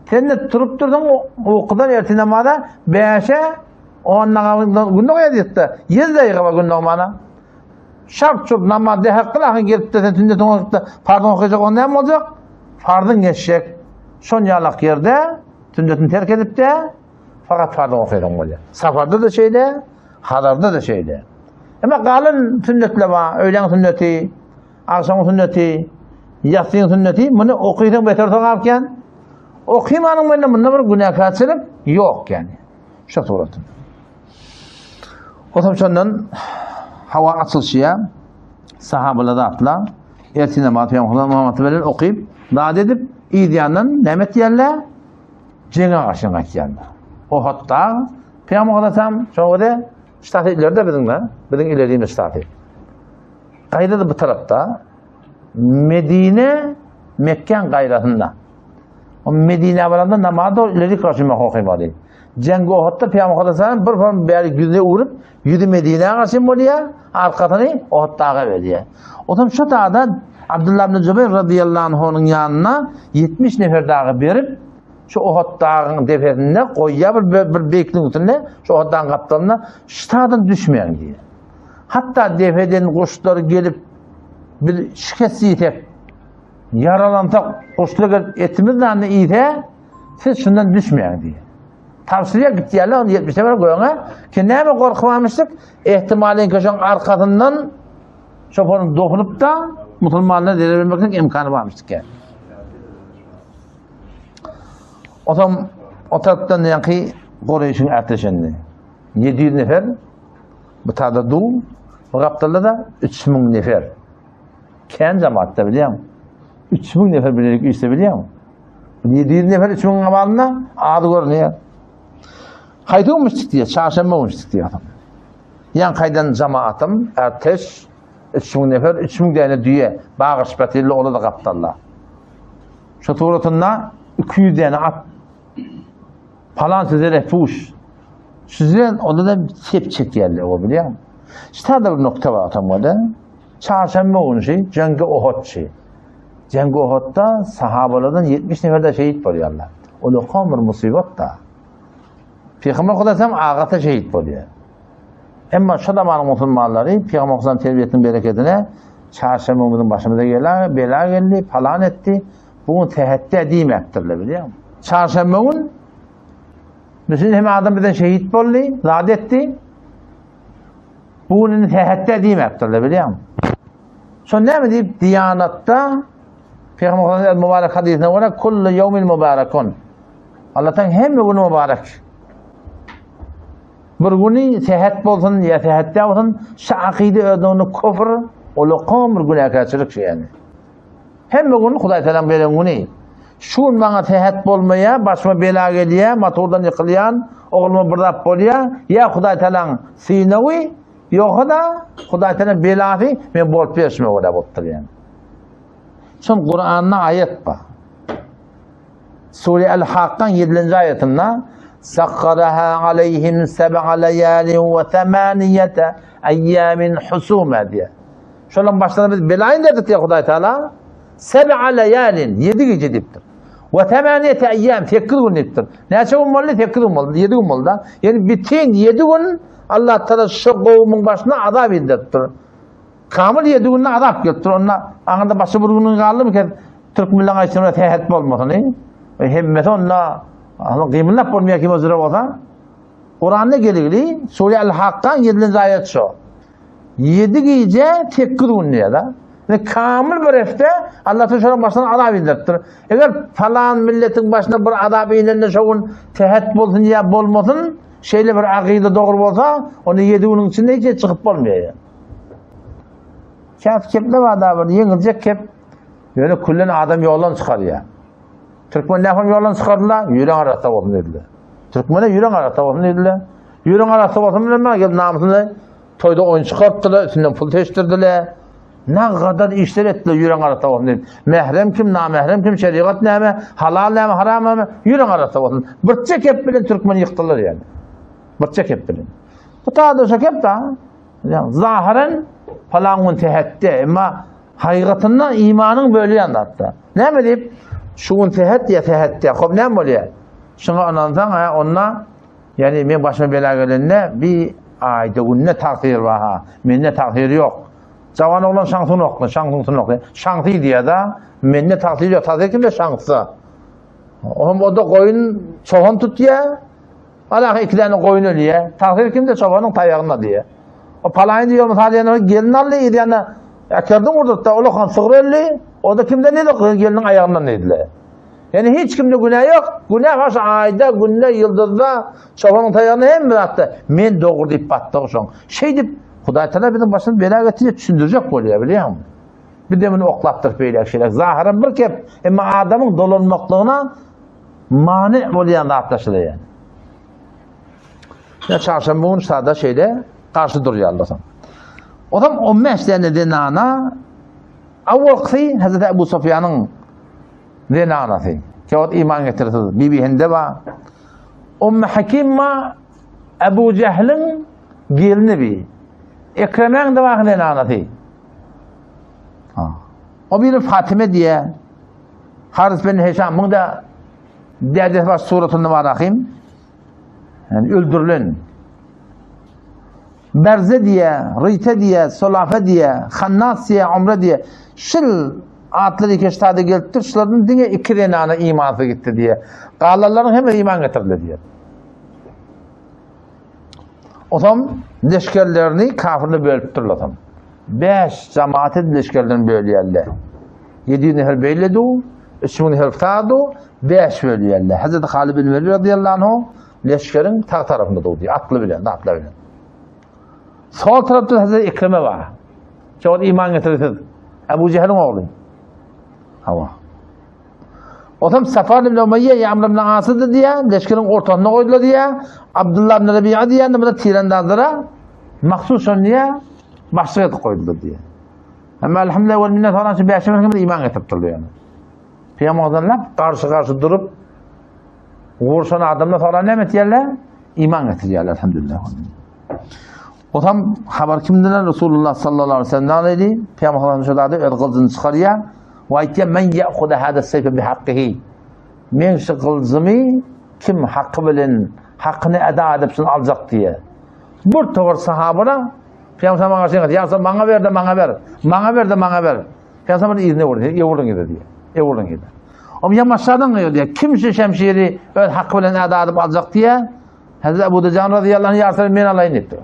Sen de turup dursaň ukudan ertir namaza 5-e 10-dan gün dogýar diýdi. 100 daýyga gün dogmana. Şart çurt namaz dehek kylahyň gelip-de sen sünnetiň okyp-da farzyň okajak onda näme boljak? Farzyň geçjek. Şon ýalak ýerde sünnetini terk edip-de fakat farzyň okaýsaň bolýar. Safarda da şeýle, hazarda da şeýle. Emma galan sünnetler bar, öýläň sünneti, agşamyň sünneti, ýassyň sünneti, muny okysaň beter sogap eken. Okymanyň bilen munda bir günäkärçilik ýok ýani. Şu suratynda. Otam şondan hawa açylyşýar. Sahabalar zatla ertir namaz Peygamber Muhammed bilen okyp, zat edip, yz ýandan näme etýärler? Jeňe garşy gaýtýarlar. O hatda Peygamber Muhammed şoňa da ştaty ileride biziň de, biziň ilerimiz ştaty. Gaýda bu tarapda Medine Mekkeň gaýrasynda. O Medine baranda namaz da ileri garşy okaýmaly. Jeňgi Ohudda Pygamber sallallahu bir form bäri ýüzüne urup, ýüzi Medinä garşy bolýar, arkasyny Ohud daga berýär. Ondan şu dagda Abdullah ibn Zubayr radıyallahu anhu'nyň ýanyna 70 nefer dagy berip, şu Ohud dagyň depesinde goýýar bir bir beýikligiň üstünde, şu Ohud dagyň gapdalynda şu dagdan düşmäň diýýär. Hatda depeden guşlar gelip biz şikes ýesek, ýaralansak, guşlar gelip etimiz nany iýse, Siz şundan düşmäň diýýär. Tabşyrýar gitýärler, ony 70 nefer göňe. Ki näme gorkubarmyşdyk? Ehtimalyn ki şoň arkasyndan şoparyň dokunyp da musulmanlara zerer bermeklik imkany barmyşdyk ýa. Otam o tarapdan ýaňky Goreýşiň ätleşenini. 700 nefer bu tada du, bu gapdalda da 3000 nefer. Kän jamaatda bilýäň. 3000 nefer bilelik işse bilýäň. 700 nefer 3000 gabalynda az görünýär. Haýsy gün müşrik diýýär? Çarşenbe gün müşrik diýýär. Ýan kaýdan jamaatym, erteş. 3000 nefer, 3000 däne düýe bagyşyp ýatyrlar, olar-da gapdalda. Şu suratynda 200 däne at palan size refuş. Size onda da sep çekýärler, o bilýäňmi? Şu bir nokta bar atamda. Çarşenbe günü şu Cengi Ohotçy. Cengi Ohodda sahabalardan 70 nefer de şehit bolýarlar. Ol okan bir musibat da. Peygamber Hudaýam agasy şehit bolýar. Emma şu zamanyň musulmanlary Peygamber Hudaýam terbiýesiniň berekedine çarşenbe gününiň başymyza gela, bela geldi, palan etdi. Bu gün sähetde diýmäpdirler, bilýäňmi? Çarşenbe gün Müsün hem adam bilen şehit boldy, zat etdi. Bu gün indi sähetde diýmäpdirler, bilýäňmi? Şo näme diýip diýanatda Peygamber Muhammed mübarek hadysine görä kullu ýewmin mübarekun. Allah'tan hemme gün mübarek. Bir güni sähet bolsun ýa sähetde bolsun, şu akyda özüni küfr, ulakan bir günäkärçilik şey yani. Hemme gün Hudaý Teala beren güni. Şu gün maňa sähet bolmaýar, başyma bela gelýär, motordan ýykylýan, ogluma bir zat bolýar, ýa Hudaý Teala'ň synawy, ýogsa-da Hudaý Teala belasy men bolup berşime görä bolup durýar. Şol Kuranda aýat bar. Sure El-Hakkaň 7-nji aýatynda Sakkaraha aleyhim seb'a leýalin we semaniyete ayyamin husuma diýär. Şolaň başlaryna biz bela inderdik diýär Hudaý Taala. Seb'a leýalin 7 gije diýipdir. We semaniyete ayyam 8 gün diýipdir. Näçe gün boldy? 8 gün boldy. 7 gün boldy. Ýani bütün 7 gün Allah Taala şu gowumyň başyna azap inderipdir. Kamil 7 günde azap gelipdir. Onda aňyrda başga bir günüň galdymy ki türkmenleň aýtşyna sähet bolmasyny? E, hemmesi onda gymyldap bolmaýar kim özüre bolsa. Kuranda geligli Sure Al-Hakkaň 7-nji aýat şu. 7 gije 8 gün diýär da. Yani kamil bir hefte Allah şonuň başyna azap indiripdir. Eger falan milletiň başyna bir azap inende şo gün sähet bolsun ýa bolmasyn, şeýle bir akyda dogry bolsa, ony 7 günüň içinde hiç çykyp bolmaýar. Käsi keple bar da bir ýeňiljek kep. Ýöne küllen adam ýoldan çykarýar. Türkmen nähon ýoldan çykardylar? Ýüreň arassa bolsun diýdiler. Türkmene ýüreň arassa bolsun diýdiler. Ýüreň arassa bolsun bilen bana gelip namysyny toýda oýun çykartdylar, üstünden pul seçdirdiler. Ne gadar işler etdiler ýüreň arassa bolsun diýip. Mährem kim, namährem kim, şerigat näme, halal näme, haram näme, ýüreň arassa bolsun. Birçe kep bilen türkmen ýykdylar ýani. Birçe kep bilen. Bu taýda şo kep da. Zahyran falan gün sähetde, emma hakykatynda imanyň bölýän zatda. Näme diýip? Şu gün sähet ýa sähetde. Hop näme bolýar? Şuňa ynansaň, ha, onda ýani men başyma bela gelende bir aýda günde tagsyr bar ha. Mende tagsyr ýok. Jawan oglan şaňsyny okdy, şaňsyny okdy. Şaňsy diýýär-de, mende tagsyr ýok. Tagsyr kimde şaňsda? Ohm o da goýun çoban tutýar. Alahy iki däne goýun ölýär. Tagsyr kimde çobanyň taýagynda diýýär. O palaýyn diýýär, mysal ýene gelin aldy, ýene äkerdiň urdurtda, ulakan sygyr öldi. O da kimden diýdi, geliniň aýagyndan diýdiler. Ýani hiç kimde günä ýok. Günä baş aýda, günde, ýyldyzda, çobanyň taýagynda hemme zatda. Men dogry diýip batdyk şoň. Şeýdip Hudaý Taala biziň başymyza bela getirip düşündirjek bolýar, bilýäňmi? Bir demini oklapdyr beýläk şeýläk. Zahyran bir kep, emma adamyň dolanmaklygyna many bolýan zatlar şular ýani. Ya çarşamba gün sada şeýle garşy durýarlar soň. Otam 15 däne zenana awalky Hazreti Ebu Sufýanyň zenanasy. Käwagt iman getirsiz. Bibi Hinde ba. Ummu Hakim ma Ebu Jehliň gelini bi. Ekremäň de bar zenanasy. Ha. O biri Fatime diýe. Haris bin Heşamyň da dädesi bar suratynda bar ahim. Yani öldürülen. Berze diýe, Rite diýe, Solafe diýe, Hannas diýe, Umre diýe. Şil atly keştade gelipdir. Şulardan diňe iki zenana imansy gitdi diýe. Galanlaryň hemme iman getirdi diýe. Otam leşgerlerini kafirle bölüpdirler otam. 5 jamaat edip leşgerlerini bölýärler. 700 nefer beýle du, 3000 nefer sadu, 5 bölýärler. Hazreti Halid bin Velid radıyallahu anhu leşgeriň sag tarapynda durdy, atly bilen, atlar bilen. Sol tarapda Hazreti Ekreme bar. Şol iman getirsiz. Ebu Jehliň ogly. Hawa. Otam Safar ibn Umayya ya Amr ibn Asydy diýä, leşgeriň ortasynda goýdular diýä, Abdullah ibn Rabi'a diýä, bu da tirendazlara mahsus şony diýä, başlyk edip goýdular diýä. Hem elhamdülillah we minnet falan şu 5 nefer iman getiripdirler yani. Peygamberden garşy garşy durup vurşan adamlar falan näme etýärler? Iman getirýärler elhamdülillah. O tam habar kimden? Resulullah sallallahu aleyhi ve sellem dedi. Peygamber şu da öz gylyjyny çykarýar. We aýtýar men ya'khudha hada seyfe bi hakkihi. Men şu gylyjymy kim haky bilen hakyny eda edip şunu aljak diýe. Bir towar sahabalar Peygamber maňa şeýle diýýär, ýa maňa ber de maňa ber. Maňa ber de maňa ber. Peygamber yzyna urdy, ýewurdyň ýedi diýýär. Ýewurdyň ýedi. Om ýamaşadan diýýär, kim şu şemşiri öz haky bilen eda edip aljak diýýär. Hazreti Ebu Dujan radıyallahu anh ýa men alaýyn diýipdir.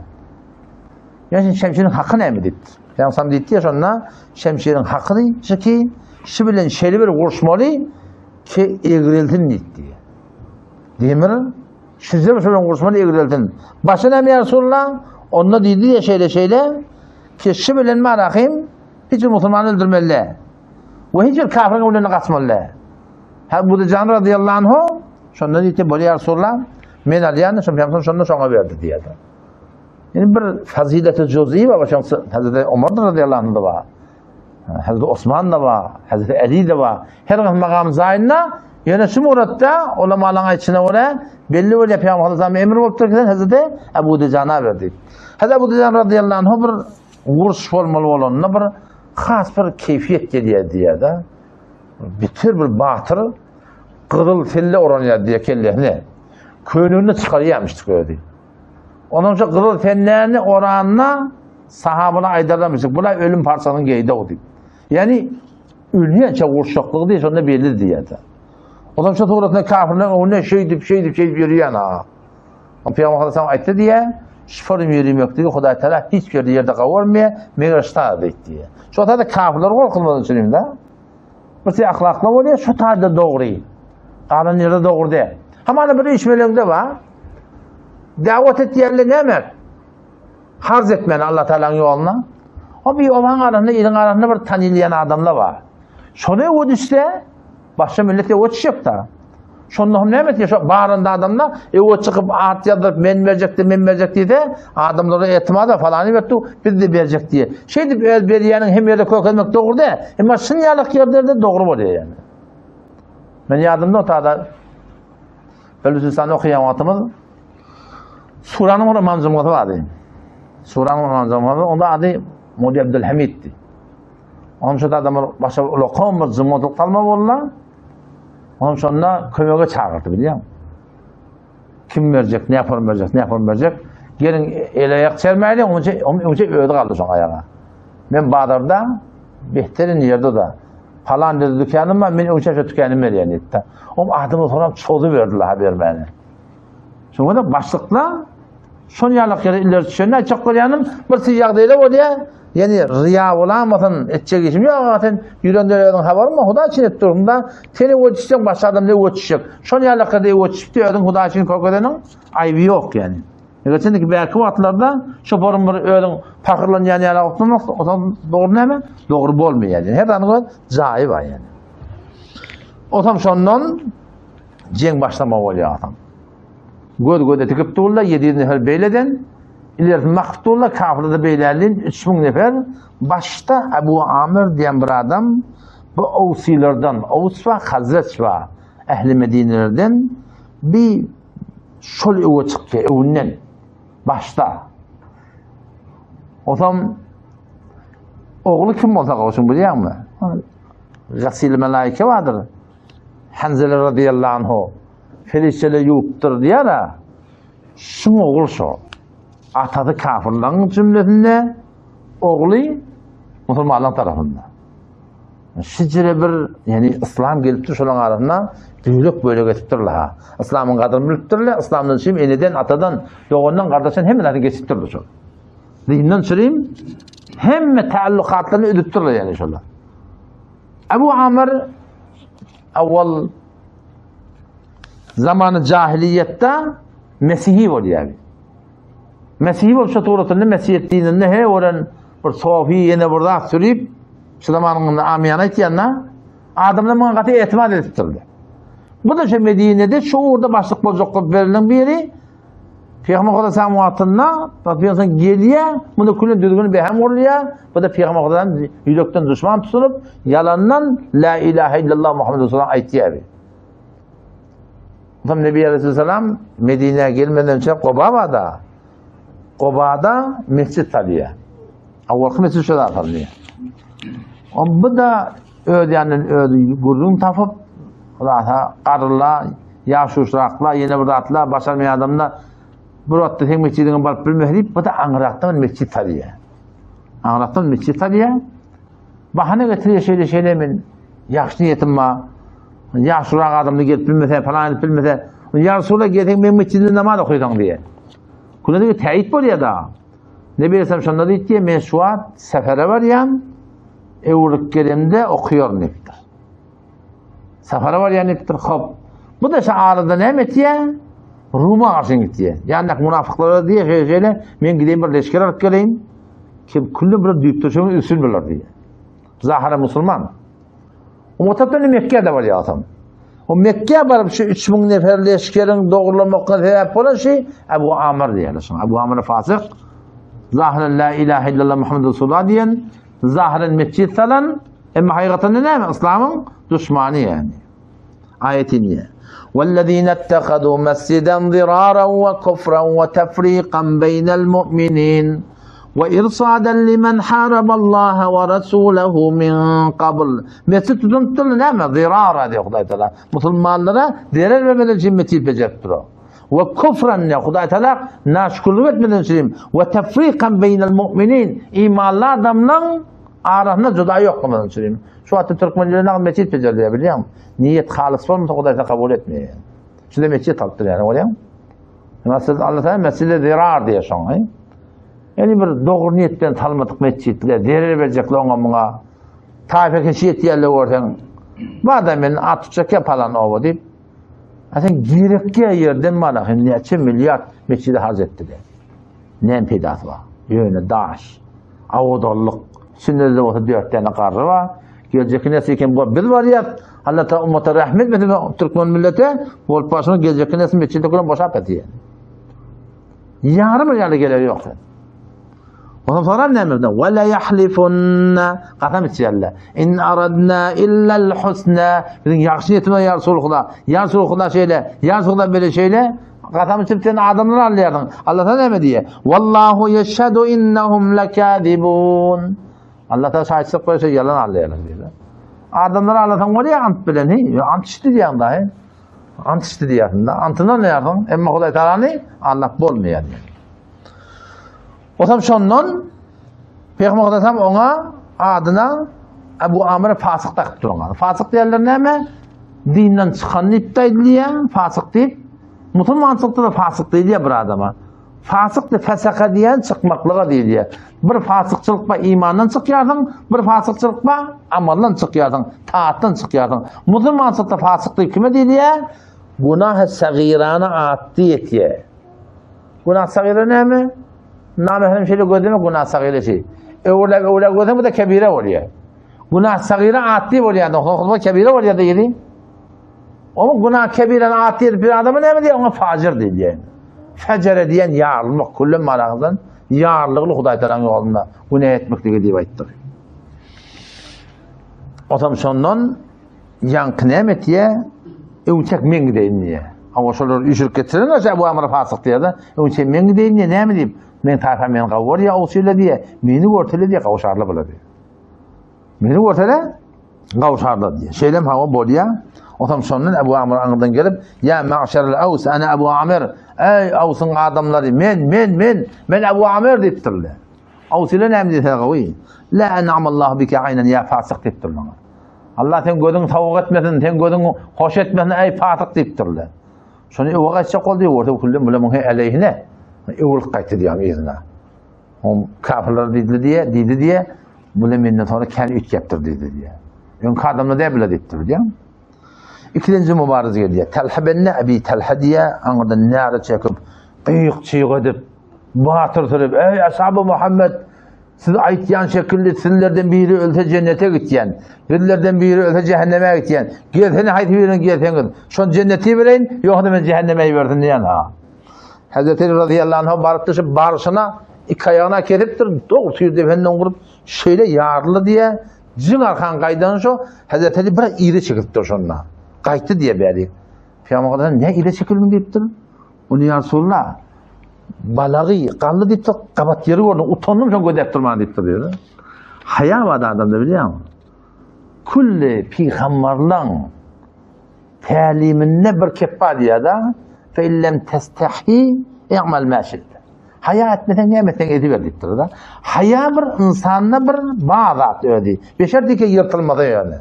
Ýa şimdi şemşiriň haky näme diýipdir. Peygamber diýipdir şonda şemşiriň haky şu ki şu bilen şeýle bir uruşmaly ki egrilsin diýipdir. Demir şüze şu bilen uruşmaly egrilsin. Başy näme ýa Resulullah? Onda diýdi ya şeýle şeýle ki şu bilen marahim hiç bir musulman öldürmeli. We hiç bir kafirin bilen gaçmaly. Ebu Dujan radıyallahu anhu şonda diýdi, bolýar Resulullah, men alýan, şonda Peygamber şonda şoňa berdi diýdi. Yani bir fazileti cüz'i var, şoň Hazreti Omar radıyallahu anh da var. Hazreti Osman da var, Hazreti Ali de var. Her bir makam zaýynda ýöne şu muratda ulamalaryň aýtşyna görä belli bolýar Peygamber sallallahu emri bolupdyr ki Hazreti Ebu Dujana berdi. Hazreti Ebu Dujan radıyallahu anh bir uruş bolmaly bolanda bir has bir keyfiyet gelýär diýýär-de. Bitir bir batyr gyzyl selle oranýar diýe kellesine. Könügini çykarýarmyşdyk özi. Onuň şu gyzyl selläni oranda sahabalar aýdarlarmyşdyk. Bular ölüm parçasyny geýdi diýip. Ýani ölýänçä uruşjaklygy diýip şonda belli diýýärdi. Onuň şu suratynda kafirler öňünde şeýdip, şeýdip, şeýdip ýörýän ha. Peygamber sallallahu aýtdy diýe, şifarym ýörümekdigi Hudaý Teala hiç bir ýerde gawurmaýar, meger şta diýdi. Şo taýda kafirler gorkulmaly üçin da. Bir şey ahlakly bolýar, şu taýda dogry. Galan ýerde dogry däl. Hamana bir iş meleňde bar. Dawet etýärler näme? Harz etmeli Allah Taalanyň ýoluna. O bir obaň arasynda, iliň arasynda bir tanylýan adamlar bar. Şony öwe düşse, başga millet öwe düşjek da. Şonda hem näme etýär? Şo baranda adamlar öwe çykyp at ýazdyryp men berjek diýip, men berjek diýse, adamlara etimat falany berdi, biz de berjek diýe. Şeýdip öz berýäniň hem ýerde kökelmek dogry däl. Emma şun ýalyk ýerlerde dogry bolýar ýani. Men ýadymda otada Belüjistanda okaýan wagtymyz Suranyň bir imam jumgasy bardy. Suranyň imam jumgasy, onda ady Mudi Abdülhamiddi. Onuň şu adamlar başa ulakan bir jumgalyk salma boldy. Onuň şonda kömege çagyrdy bilýän. Kim berjek, ne yapar berjek, ne yapar berjek. Gelin ele ayak çermäýli, onuň üçin onuň üçin özi galdy şoň aýaga. Men bazarda behterin ýerde da falan dedi dükanım var, men öňçe şu dükanım berýän diýdi. Oň adymy sorap çozy berdiler ha bermäni. Şoňa da başlyklar şon ýalak ýere ileri düşende aýtjak bolýanym bir siz ýagdaýda bolýar. Ýani riýa bolamasyn, etjek işim ýok, aga sen ýüregiňde özüň habaryň bar, Hudaý üçin edip dursuň da, sen öwe düşseň başga adam öwe düşjek. Şon ýalak ýerde öwe düşüp özüň Hudaý üçin kökezeniň aýby ýok ýani. Eger sen bäki wagtlarda şu borun bir özüň pahyrlanýan ýaly bolsaň, o zaman dogry näme? Dogry bolmaýar. Her zadyň öz jaýy bar ýani. Otam şondan jeň başlama bolýar atam. Göz göze tikip durlar, 700 nefer beýleden, ilerisini bakyp durlar, kafirler de beýlälin 3000 nefer. Başda Abu Amir diýen bir adam bu Owsilerden, Ows we Hazreç we ähli Medinelerden bir şol öwe çykdy, öwünden başda. Osam ogly kim bolsa gowşun bilýärmi? Gasil melaike bardyr. Hanzele radıyallahu anhu perişdeler ýuwupdyr diýär-ä. Şuň ogul şo. Atasy kafirlaryň jümlesinde, ogly musulmanlaryň tarapynda. Şijire bir, ýani yslam gelipdir şolaryň arasynda bölek-bölek edipdirler ha. Yslamyň gadryny bilipdirler, yslamdan çürim eneden, atadan, dogandan, gardaşdan hemme zady geçipdirler şol. Dinden çürim hemme taalluhatlaryny üzüpdirler ýani şolar. Ebu Amr awal zamany jahiliýetde mesihi bolýar. Mesihi bolup şu suratynda mesihiýet dininde he oran bir sofi ýene bir zat sürüp şu zamanyň amyýana aýtýanda adamlar muňa gaty etimat edipdirler. Bu da şu Medinede şu ugurda başlyk boljak bolup berlen biri. Pygamber Hudaýam wagtynda Pygamber gelýär, muny külli düzgün behem gurulýar. Bu da Pygamber Hudaýam ýürekden duşman tutunyp, ýalandan la ilaha illallah Muhammed Resulullah aýtýar. Ondan Nebi Aleyhisselam Medinä gelmeden önce Goba barda. Gobada mesjid salýar. Awalky mesjid şoda salýar. On bu da öz ýanyndan özi gürrüň tapyp, Hulasa garryla, ýaşuşrakla, ýene bir zatla başarmaýan adamda bir wagtda sen mesjidiňe baryp bilmese diýip, bu da aňrakdan mesjid salýar. Aňrakdan mesjid salýar. Bahana getirýär şeýle şeýle men ýagşy niýetim bar. Ýaşurak adamda gelip bilmese, falan edip bilmese, ýa Resulallah gelseň meň mesjidimde namaz okaýsaň diýýär. Küne täýit bolýar da. Nebi Aleyhisselam şonda diýdi, men şu wagt sefere barýan, öwrülip gelemde okaýaryn diýipdir. Sefere barýan diýipdir, hop. Bu da şu arada näme etýär? Ruma garşy gitýär. Ýa-da munafyklara diýýär, şeýle şeýle, men gideýin bir leşger alyp geleýin. Kim külli bir düýpde şoň üstün biler diýýär. Zahara musulman. Umutdan Mekke'de barýar adam. O Mekke'ye baryp şu 3000 nefer leşgeriň dogrulanmakına sebäp bolan şey Ebu Amr diýýärler şoňa. Ebu Amr fasyk. Zahyran la ilahe illallah Muhammed Resulullah diýen, zahyran mesjid salan, emma hakykatynda näme? Islamyň duşmany ýani. Aýet inýär. Wellezine ittehadu mesjiden ziraran we kufran we tefrikan beynel mu'minin we irsadan limen haraballaha we rasulahu min qabl. Mesjid tutunypdyr näme? Zirara diýýär Hudaý Taala. Musulmanlara zerer bermeden üçin mesjid bejeripdir o. We kufran diýýär Hudaý Taala naşükürlik etmeden üçin we tefrikan beynel mu'minin imanly adamlaryň arasynda juda ýok bolmadan üçin. Şu wagtda türkmenlere nagt mesjid bejerilýär bilýäňmi? Niýet halys bolmasa Hudaý seni kabul etmeýär. Şunda mesjid salypdyr ýani bolýar. Mesjid Allah Taala mesjide zirar diýär şoňa. Ýani bir dogry niýet bilen salmadyk mesjidler, zerer berjekler oňa muňa. Taýfa keşi ýetýärler görseň. Bada men at tutjak ýa palan oba diýip. A sen gerekli ýerden bana hem näçe milliard mesjide harç etdiler. Näme peýdasy bar? Ýöne daş, awadanlyk. Içinde-de bolsa dört däne garry bar. Geljekki nesil kim bor? Biz barýas. Allah Taala ummata rahmet etsin türkmen millete. Bolup başyna geljekki nesil mesjide kuran boşap etýär. Ýarym bir ýaly geler ýok sen. Ondan sonra näme bildi? Ve la yahlifunna kasam içýärler. In aradna illa al-husna. Biziň ýagşy niýetimiz ýa Resulullah. Ýa Resulullah şeýle, ýa Resulullah böyle şeýle. Kasam içip sen adamlary alýarsyň. Allah sana näme diýýär? Wallahu yeşhadu innahum lakazibun. Allah ta şaýatçylyk berse ýalan alýarlar diýýär. Adamlary alasaň bolýar ant bilen, he? Ant içdi diýýän dahy. Ant içdi diýýärsiň da. Antyndan alýarsyň. Emma Hudaý Taalany aldap bolmaýar diýýär. Otam şondan Peygamber Hudaý oňa adyna Ebu Amr fasyk dakyp duran. Fasyk diýerler näme? Dinden çykan diýip aýdylýar, fasyk diýip. Musulmançylykda da fasyk diýilýär bir adama. Fasyk diýip fesaka diýen çykmaklyga diýilýär. Bir fasykçylyk bar imandan çykýarsyň, bir fasykçylyk bar amaldan çykýarsyň, taatdan çykýarsyň. Musulmançylykda fasyk diýip kime diýilýär? Günah-y sagirana atdy ýetýär. Günah sagyra näme? Name hem şeýle gözleme günah sagyra şey. Öwürläp öwürläp gözleme bu da kebire bolýar. Günah sagyra atdy bolýar, nohla kebire bolýar diýdi. Oňa günah kebireni atdy edip bir adama näme diýýär? Oňa fajir diýilýär. Fejere diýen ýarylmak, küllem manadan ýarlygly Hudaý Tagalaň ýolunda günä etmekligi diýip aýtdyk. Otam şondan ýaňky näme etýär? Öňçek men gideýin diýýär. Hawa şolar üýşürip getiren bolsa Ebu Amr fasyk diýýär-de, öňçek men gideýin diýýär, näme diýip? Men taýpa meni gawy görýär, owsyle diýýär. Meni görseler diýýär, gawşarlar bular diýýär. Meni görseler gawşarlar diýýär. Şeýlem hawa bolýar. Otam şondan Ebu Amr aňyrdan gelip, Ýa ma'şerel Aws, ana Ebu Amr, eý Awsyň adamlary, men, men, men, men Ebu Amr diýipdirler. Awsylar näme diýse gawy? La en'amallahu bika aýnan ýa fasyk diýipdirler. Allah sen gözüň sowuk etmesin, sen gözüň hoş etmesin eý fasyk diýipdirler. Şony öwe gaýtjak boldy, görse küllüm bile muň aleýhine. Öwrülip gaýtdy diýýär yzyna. Oň kafirler diýdi diýe, diýdi diýe, bile menden sonra kän üýtgäpdir diýdi diýe. Öňki adamlar däl bile diýipdir diýýär. Ikinji mübariz gelýär. Talha benne Abi Talha diýe, aňyrdan näre çekip, gyýyk çyg edip, batyr sürüp, Eý, ashaby Muhammed, siz aýtýan şekilli sizlerden biri ölse jennete gitýän, bizlerden biri ölse cehenneme gitýän. Gelsene haýsy birini gelseňiz, şony jennete ibereýin, ýogsa men cehenneme ibersin diýen ha. Hazreti Ali radıyallahu anh barypdyr şu barşyna iki aýagyna kesipdir, dogry tüýr dependen gurup şeýle ýaryldy diýe, jyň arkan gaýdan şo Hazreti Ali bir yza çekilipdir şonda. Gaýtdy diýe bäri. Pygamber Aleyhisselam ne yza çekildiň diýipdir. Ony ýa Resulullah balagy galdy diýipdir, gabat ýeri gördüm, utandym şoň gözläp durman diýipdir diýdi. Haýa bar adamda bilýäňmi? Külli pygamberleň täliminde bir kep bar diýýär-de, fe illem testahi i'mal ma şi'te. Haýa etmeseň näme etseň ediber diýipdir-de. Haýa bir ynsanda bir bar zat özi. Beşer dike ýyrtylmasa ýöne.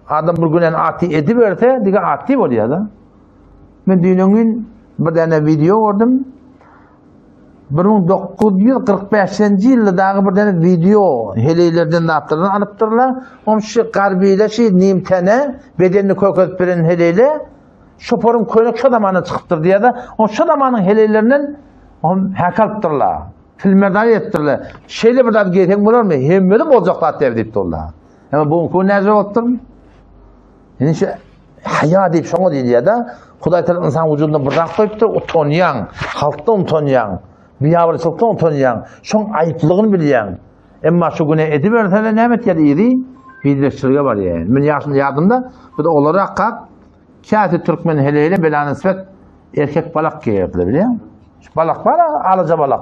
Adam bir günäni ati ediberse, dige ati bolýar-da. Men düýn gün bir däne wideo gördüm. 1945-nji ýylda dagy bir däne wideo heleýlerden zatlardan alypdyrlar. Oň şu garbile şu nimtene bedenini kökezip beren heleýle şoporyň könek şo zamana çykypdyr diýýär-de, oň şo zamanyň heleýlerinden oň häk alypdyrlar. Filmerdar etdirler. Şeýle bir zat geýseň bolarmy? Hemmede boljak zat diýip durlar. Emma bu gün näce bolupdyr? Indi şu haýa diýip şoňa diýilýär-de, Hudaý Taala ynsan wujudynda bir zat goýupdyr, utanýaň, halkdan utanýaň, biýabyrçylykdan utanýaň, şoň aýyplygyny bilýäň. Emma şu güne ediberse-de näme etýär yzy? Biznesçilige barýar. Men ýaşym ýadymda, biz olara kak käsi türkmen heleýle belanisbet erkek balak geýerdiler, bilýäňmi? Şu balak bar, alaja balak.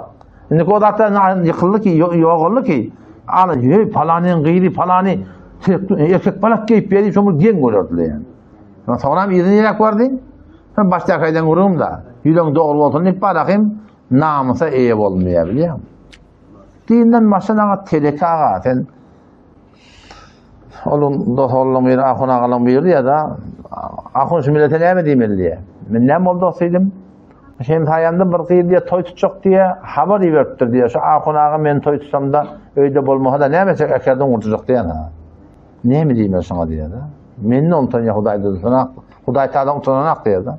Indi o zatlar ýykyldy ki, ýogaldy ki, ala, hey, palanyň gyzy, palany erkek balak geýip berip, şoňa geň görerdiler yani. Soňra hem yzy niräk bardy? Men başda aýdan gürrüňim da, ýüregiň dogry bolsun diýip barakym, namysa eýe bolmaýar, bilýäňmi? Dinden başdan aňa teleke aga, sen Onuň dost-oglunyň biri Ahun agalaň biri diýýär-de, Ahun şu millete näme diýmeli diýýär. Men näme boldy dost diýdim. Şeýim saýamda bir gyz diýýär toý tutjak diýýär, habar iberipdir diýýär. Şu Ahun aga men toý tutsamda öýde bolmasa-da näme etjek äkerden gurtujak diýýär. Näme diýmeli şoňa diýýär-de. Menden utanýar Hudaýdan utanak, Hudaý Taaladan utananak diýýär-de.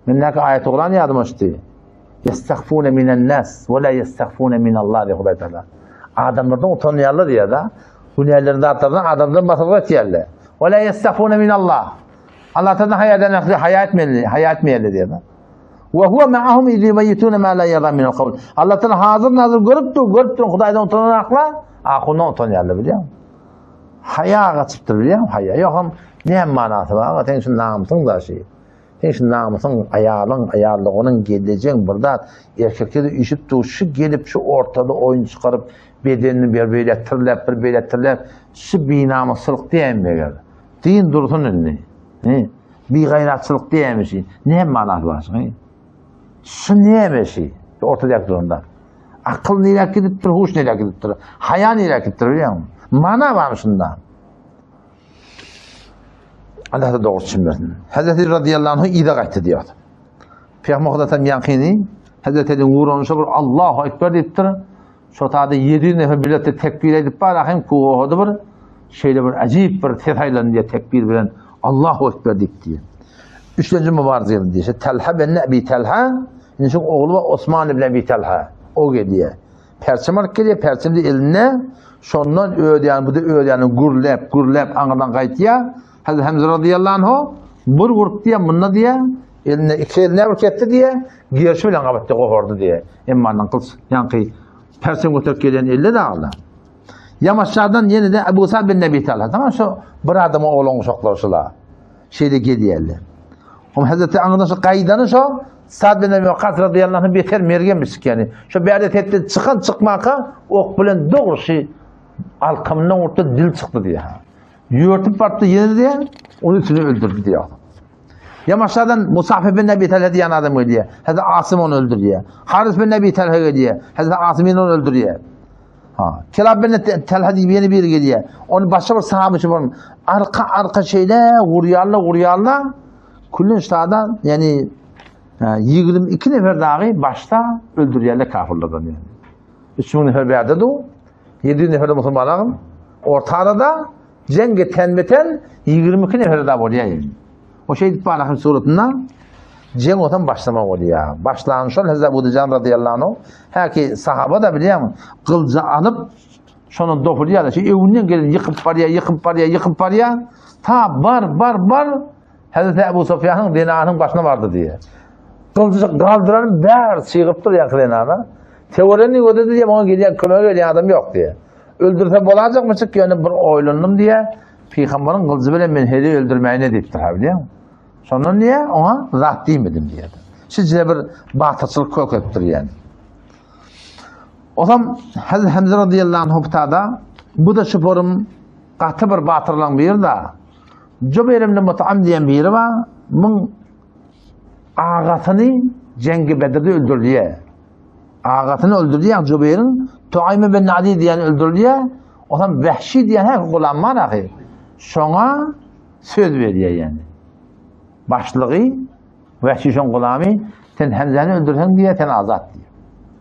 Men näki aýaty Kuran ýadyma düşdi. Ýestahfune minen nas we la ýestahfune minallah diýýär Hudaý Taala. Adamlardan utanýarlar diýýär-de. Günälerini zatlardan adamdan basyrgy etýärler. We la ýestahfune minallah. Allah Taala haýa eden ähli haýa etmeli, haýa etmeýärler diýýär. We huwa ma'ahum iz yubayyituna ma la yarda min al-qawl. Allah Taala hazır nazır görüp dur, görüp dur Hudaýdan utananaklar, ahundan utanýarlar bilýärmi? Haýa gaçypdyr bilýärmi? Haýa ýok hem näme manasy bar? Sen şu namysyň daşy. Sen şu namysyň, aýalyň, aýallygynyň, gelnejeň bir zat, erkekde-de üýşüp dur, şu gelip şu ortada oýun çykaryp, bedenini bir beýle tirläp, bir beýle tirläp, şu binamyslyk diýäýin meger. Dyn dursun indi. He? Bigaýratçylyk diýäýin şi. Näme manasy bar şuň? Şu näme şi? Şu ortadaky duranda. Akyl nirä gidipdir, huş nirä gidipdir? Haýa nirä gidipdir bilýäňmi? Mana barmy şunda? Allah da dogry düşünmesin. Hazreti radıyallahu anh yza gaýtdy diýýär. Peygamber Hudaýdan ýakyny Hazreti Ali'nin ugranyşy bir Allahu Ekber diýipdir. Şo taýda 700 nefer biletde tekbir edip bar, ahim kuwahady bir şeýle bir ajib bir ses aýlandy diýip tekbir bilen Allahu Ekber diýip diýýär. Üçünji mübarek diýýär. Talha bin Abi Talha, indi şu ogly Osman ibn Abi Talha. O gelýär. Perçem alyp gelýär, perçem de elinde. Şondan öýdýän, bu da öýdýän gürläp, gürläp aňyrdan gaýtýar. Hazreti Hamza radıyallahu anhu bir vurup diýär, munda diýär, eline iki eline bir ketdi diýär, gerşi bilen gabatda gopardy diýär. Emma ondan gylyç, ýaňky perçem göterip gelýän elle dagla. Ýamaşlardan ýene de Ebu Sa'd bin Nebi Talha. Tamam şu bir adama oglan uşaklar şula. Şeýle gelýärler. Oň Hazreti aňyrdan şu gaýdany şo Sa'd bin Ebi Waqqas radıyallahu anh beter mergen biçik ýani. Şo bärde tetde çykan çykmaka ok bilen dogry alkamyndan urdy dil çykdy diýýär. Ýörtüp bardy ýene diýýär, onu üstüne öldürdi diýýär. Ýamaşadan Musaf ibn Ebi Talha diýen adam gelýär. Hazreti Asym onu öldürýär. Haris bin Ebi Talha gelýär. Hazreti Asym ýene onu öldürýär. Ha, Kilab bin Talha diýip ýene biri gelýär. Onu başga bir sahabeçi bar. Arka arka şeýle urýarlar, urýarlar. Küllün ştada, ýani 22 nefer dagy başda öldürýärler kafirlerden ýani. 3000 nefer bärde du, 700 nefer musulman agym. Orta arada jeň eten beten 22 nefer da bolýar ýani. O şeýdip Balahym suratynda jeň otam başlama bolýar. Başlan şol Hazreti Abu Dujan radıyallahu anh häki sahaba da bilýärmi? Gylja alyp şonu dopulýar. Şu öwünden gelin ýykyp barýar, ýykyp barýar, ýykyp barýar. Ta bar, bar, bar Hazreti Abu Sufýanyň zenanyň başyna bardy diýýär. Gylyjy galdyran bäri çygypdyr ýaňky zenana. Töweregini gözledi diýýär, oňa gelýän, kömege gelýän adam ýok diýýär. Öldürse bolajakmyşyk, ýöne bir oýlandym diýýär, Pygamberiň gylyjy bilen men heleý öldürmäýin diýipdir, ha bilýäňmi? Şondan diýýär, oňa zat diýmedim diýýär. Şeýle bir batyrçylyk kök edipdir ýani. Osam Hazreti Hamza radiyallahu anhu tada bu da şuporum gaty bir batyrlaň biri da. Jubeýr ibn Mut'am diýen biri bar. Muň agasyny Jengi Bedirde öldürilýär. Agasyny öldürilýär Jubeýriň Tuaym ibn Ali diýen öldürilýär. Osam Wahşi diýen her gulam bar ahy. Şoňa söz berýär ýani. Başlygy Wahşi şoň gulamy sen Hamzany öldürseň diýär, sen azat diýär.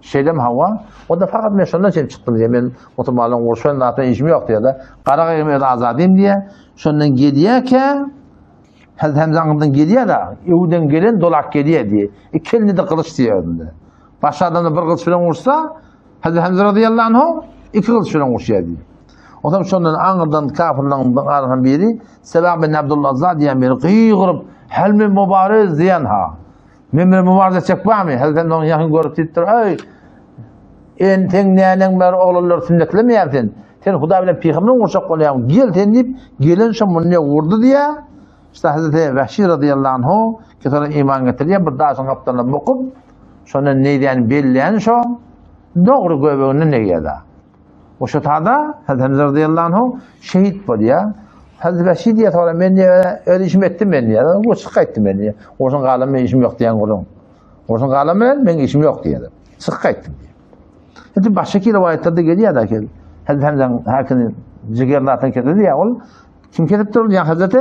Şeýlem hawa, o da fakat men şondan çen çykdym diýär. Men musulmanlaryň urşan zatdan işim ýok diýär da. Gara gaýgym öz azadym diýär. Şondan gelýärkä Hazreti Hamza aňyrdan gelýär da, öwden gelen dolap gelýär diýär. Iki elinde de gylyç diýär özünde. Başga adamlar bir gylyç bilen ursa, Hazreti Hamza radıyallahu anhu iki gylyç bilen urşýar diýär. Onsoň şondan aňyrdan kafirlaryň arasyndan biri Sebah bin Abdullah Azza diýen biri gygyryp, Hel min mubariz diýen ha. Men bilen mübarize etjek barmy? Hazreti Hamza ony ýakyn görüp diýipdir, Eý, enteň näneň bäri oglanlar sünnetlemeýär sen. Sen Hudaý bilen pygamber urşak bolýaň. Gel sen diýip, gelen şo muny urdy diýä. İşte Hazreti Wahşi radıyallahu anhu ki sonra iman getirýär, bir daşyň gapdalyna bukup, şondan neýdäni belleýän şo, dogry göbeginden negýär-de. O şo tada Hazreti Hamza radıyallahu anhu şehit bolýar. Hazreti Wahşi diýär, sonra men diýär, öz işimi etdim men diýär. O çyk gaýtdym men diýär. Goşun galan men işim ýok diýen gurun. Goşun galan bilen men işim ýok diýär. Çyk gaýtdym diýär. Indi başga rowaýatlarda gelýär da ki, Hazreti Hamzanyň hakini jigerini atan kesildi ýa ol kim kesipdir ol? Ýa Hazreti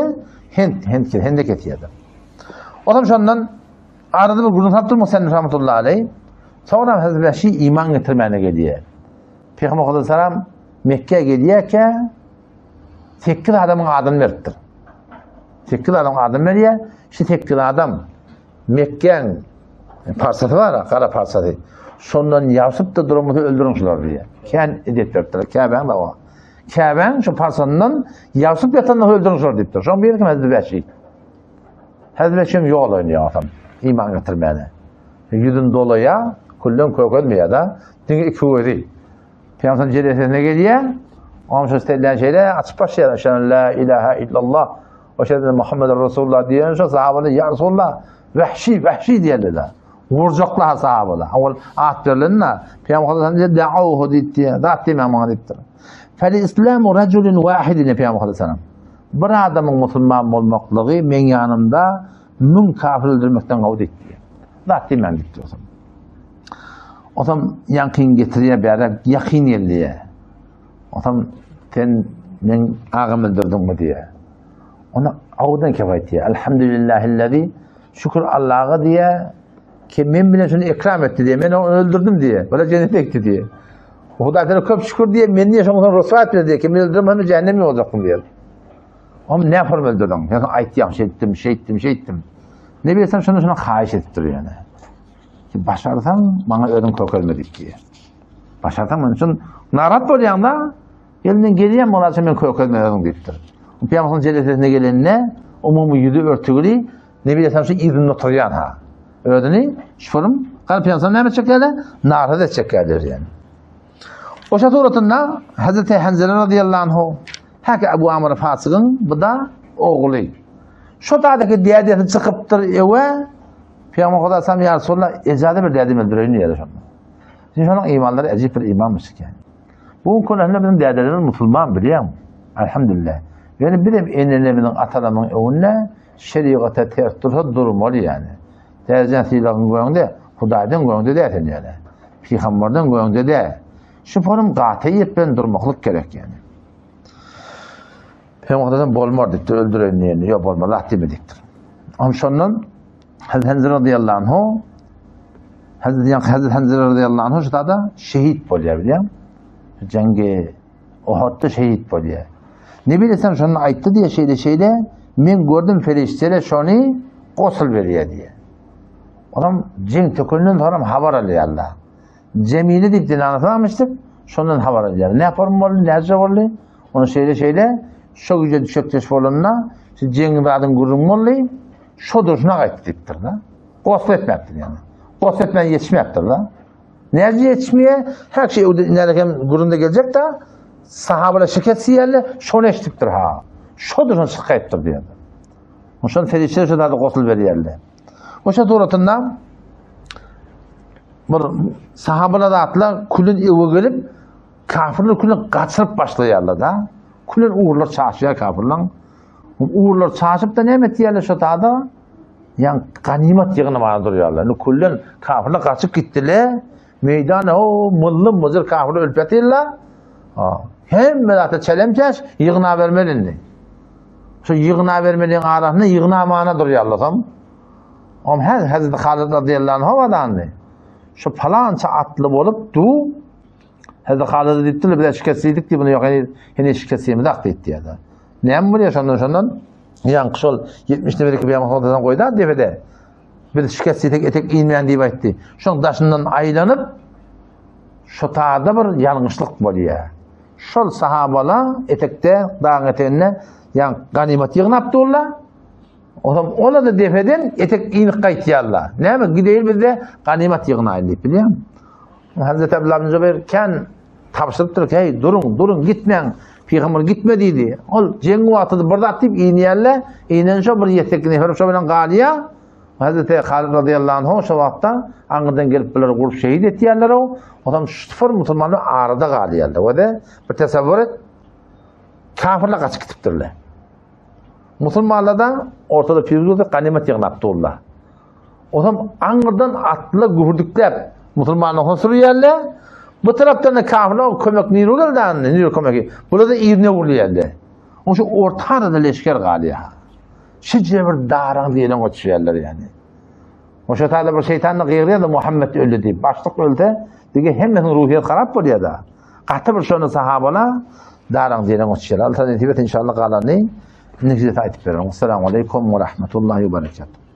Hend, Hend, Hende kesýärdi. Olam şondan arada bir gürrüň salyp durmak sen rahmetullahi aleyh. Soňra Hazreti Wahşi iman getirmäne gelýär. Peygamber aleyhisselam Mekke'ye gelýärkä 8 adamyň adyny beripdir. 8 adamyň adyny berýär. Şu 8 adam Mekgeň parsasy bar, gara parsasy. Şondan ýasyp da duramyzy öldüriň şular diýýär. Kän edep beripdir. Käbäň da o. Käbäň şu parsasyndan ýasyp ýatanlar öldüriň şular diýipdir. Şoň biri kim Hazreti Wahşi. Hazreti Wahşi ýol oýnaýar adam. İman getirmäne. Ýüzün dolaýar, külden kökelmeýär da. Diňe iki gözi. Peygamber jelesine gelýär. Onuň şu stellän şeýle açyp başlaýar. Eşhedü la ilaha illallah we eşhedü Muhammeden Resulullah diýen şu sahabalar ya Resulullah wahşi wahşi diýerler. Vurjaklar sahabalar. Ol at berlenler. Peygamber sallallahu aleyhi ve sellem da'uhu diýdi. Zat diýme maňa diýipdir. Fel islamu rajulun wahidin Peygamber sallallahu aleyhi ve sellem. Bir adamyň musulman bolmaklygy meň ýanymda müň kafir öldürmekden gowy diýdi. Zat diýmän diýipdir. Otam ýaňkyny getirýär bäre ýakyn geldi. Otam sen men agam öldürdiňmi diýýär. Ona awdan kep aýtýar. Elhamdülillahillezi şükür Allaha diýýär. Ki men bilen şunu ikram etdi diýýär. Men onu öldürdüm diýýär. Bana cennete ekdi diýýär. Hudaý sana köp şükür diýýär. Men niye şoňa rüsva etmedi diýýär. Ki men öldürdim hem cehennem oljakdym diýýär. Om ne form öldürdün? Ýa aýtýar, şeýtdim, şeýtdim, şeýtdim. Ne bilsem şunu şunu haýyş edipdir ýöne. Ki başarsaň maňa özüň kökelme diýip diýýär. Başarsaň men üçin narat bolýaň da, elinden gelýän bolarsa men kökelme özüň diýipdir. Pygamberimizin jelesesine gelende umumy ýüzi örtügili Nebi Aleyhisselam şu yzynda oturýan ha. Özüni şurum, gara Pygamberimiz näme etjekler? Narat etjekler yani. Oşa suratynda Hazreti Hanzala radıyallahu anhu Haki Abu Amr Fasygyň bu da ogly. Şo dadaki dädesi çykypdyr ewe Pygamber Huda sam ya Resulallah ejaza bir dädemi öldüreýin diýýär şonda. Şimdi şonuň imanlary ajib bir imanmyş eken. Bu gün biziň dädelerimiz musulman bilýäňmi? Elhamdülillah. Ýöne bizem enelerimiziň, atalarymyzyň öňünde şerigata ters dursa durmaly ýani. Täzeden sylagyň göňde, Hudaýdan göňde däl sen ýöne. Pygamberden göňde däl. Şu forum gaty bilen durmaklyk gerek ýani. Pygamberden bolmar diýipdir, öldüreýin diýende, ýok bolmaz, zat diýme diýipdir. Am şondan Hazreti Hanzala radıyallahu anhu Hazreti Hazreti Hanzala radıyallahu anhu şu da şehit bolýar bilýän. Jengi Uhudda şehit bolýar. Nebi Aleyhisselam şonu aýtdy diýe şeýle şeýle men gördüm ferişteler şony gosul berýär diýe. Olam jeň tökenden soňra habar alýarlar. Cemile diýip zenanasy almyşdyk, şondan habar alýar. Ne form boldy, näce boldy? Onu şeýle şeýle şo güje düşekdeş bolanda, şu jeň zadyň gürrüň boldy, şo durşuna gaýtdy diýipdir da. Gosl etmepdir ýani. Gosl etmän ýetişmepdir da. Näce ýetişmeýär? Her şey näle hem gürrüňde geljek da sahabalar şikes diýerler, şony eşidipdir ha. Şodur şony çykaýypdyr diýerler. Şony ferişteler şu zady gosl berýärler. Oşa suratynda bir sahabalar zatlar külün ewe gelip kafirler külün gaçyryp başlaýarlar da. Külün ugurlar çaşýar kafirler. Ugurlar çaşyp da näme etýärler şo tada? Ýa ganymat ýygnamaga durýarlar. Indi külden kafirler gaçyp gitdiler. Meýdan o mylly myjyr kafirler ölüp ýatyrlar. Hemme zata çelemçäş ýygna bermeli indi. Şu ýygna bermeliň arasynda ýygnamana durýarlar soň. Om her Hazreti Halid radiyallahu anhu wadandy. Şu palança atly bolup du Hazreti Halid diýipdirler, biz şikeslidik diýip, bunu ýok, heniz şikesliğimiz ak diýip diýýär. Näme bolýar şondan şondan? Ýaňky şol 70 nebereki bir ýaňky goýdy depede. Biz şikes ýetek etek inmän diýip aýtdy. Şoň daşyndan aýlanyp şo taýda bir ýalňyşlyk bolýar. Şol sahabala etekde, dagyň eteginde ýaň ganymat ýygnap durlar. Onam ola da depeden etek inip gaýtýarlar. Näme gideýil bizde ganymat ýygnaýyn diýip bilýän. Hazreti Abdullah ibn Zubair kän tabşyrypdyr ki, hey, duruň, duruň, gitmäň. Pygamber gitme diýdi. Ol jeň wagtyda bir zat diýip inýärler. Inen şo bir ýetek nefer şo bilen galýar. Hazreti Halid radıyallahu anh şo wagtda aňyrdan gelip bular gurup şehit etýärler o. Otam şu sıfır musulmanlar arada galýarlar. We de bir tasavvur et. Kafirler gaçyp gitipdirler. Musulmanlar da ortada pirgüzde ganymat ýygnap durlar. Otam aňyrdan atly gühürdikläp musulmanlar sürýärler. Bu tarapdan da kafirler kömek niru geldi anne, niru kömegi. Bular da yzyna urýarlar. Oň şu orta arada leşger galýar. Şije bir daraň diýlen goçýarlar ýani. Oşa taýda bir şeýtan da gygyrýar da Muhammed öldi diýip. Başlyk ölse, dige hemmesiniň ruhyýeti harap bolýar da. Gaty bir şony sahabalar daraň diýlen goçýarlar. Allah nesip etsin inşallah galany netijesini aýdyp bererin. Assalamu aleýkum we rahmetullahi we berekatuh.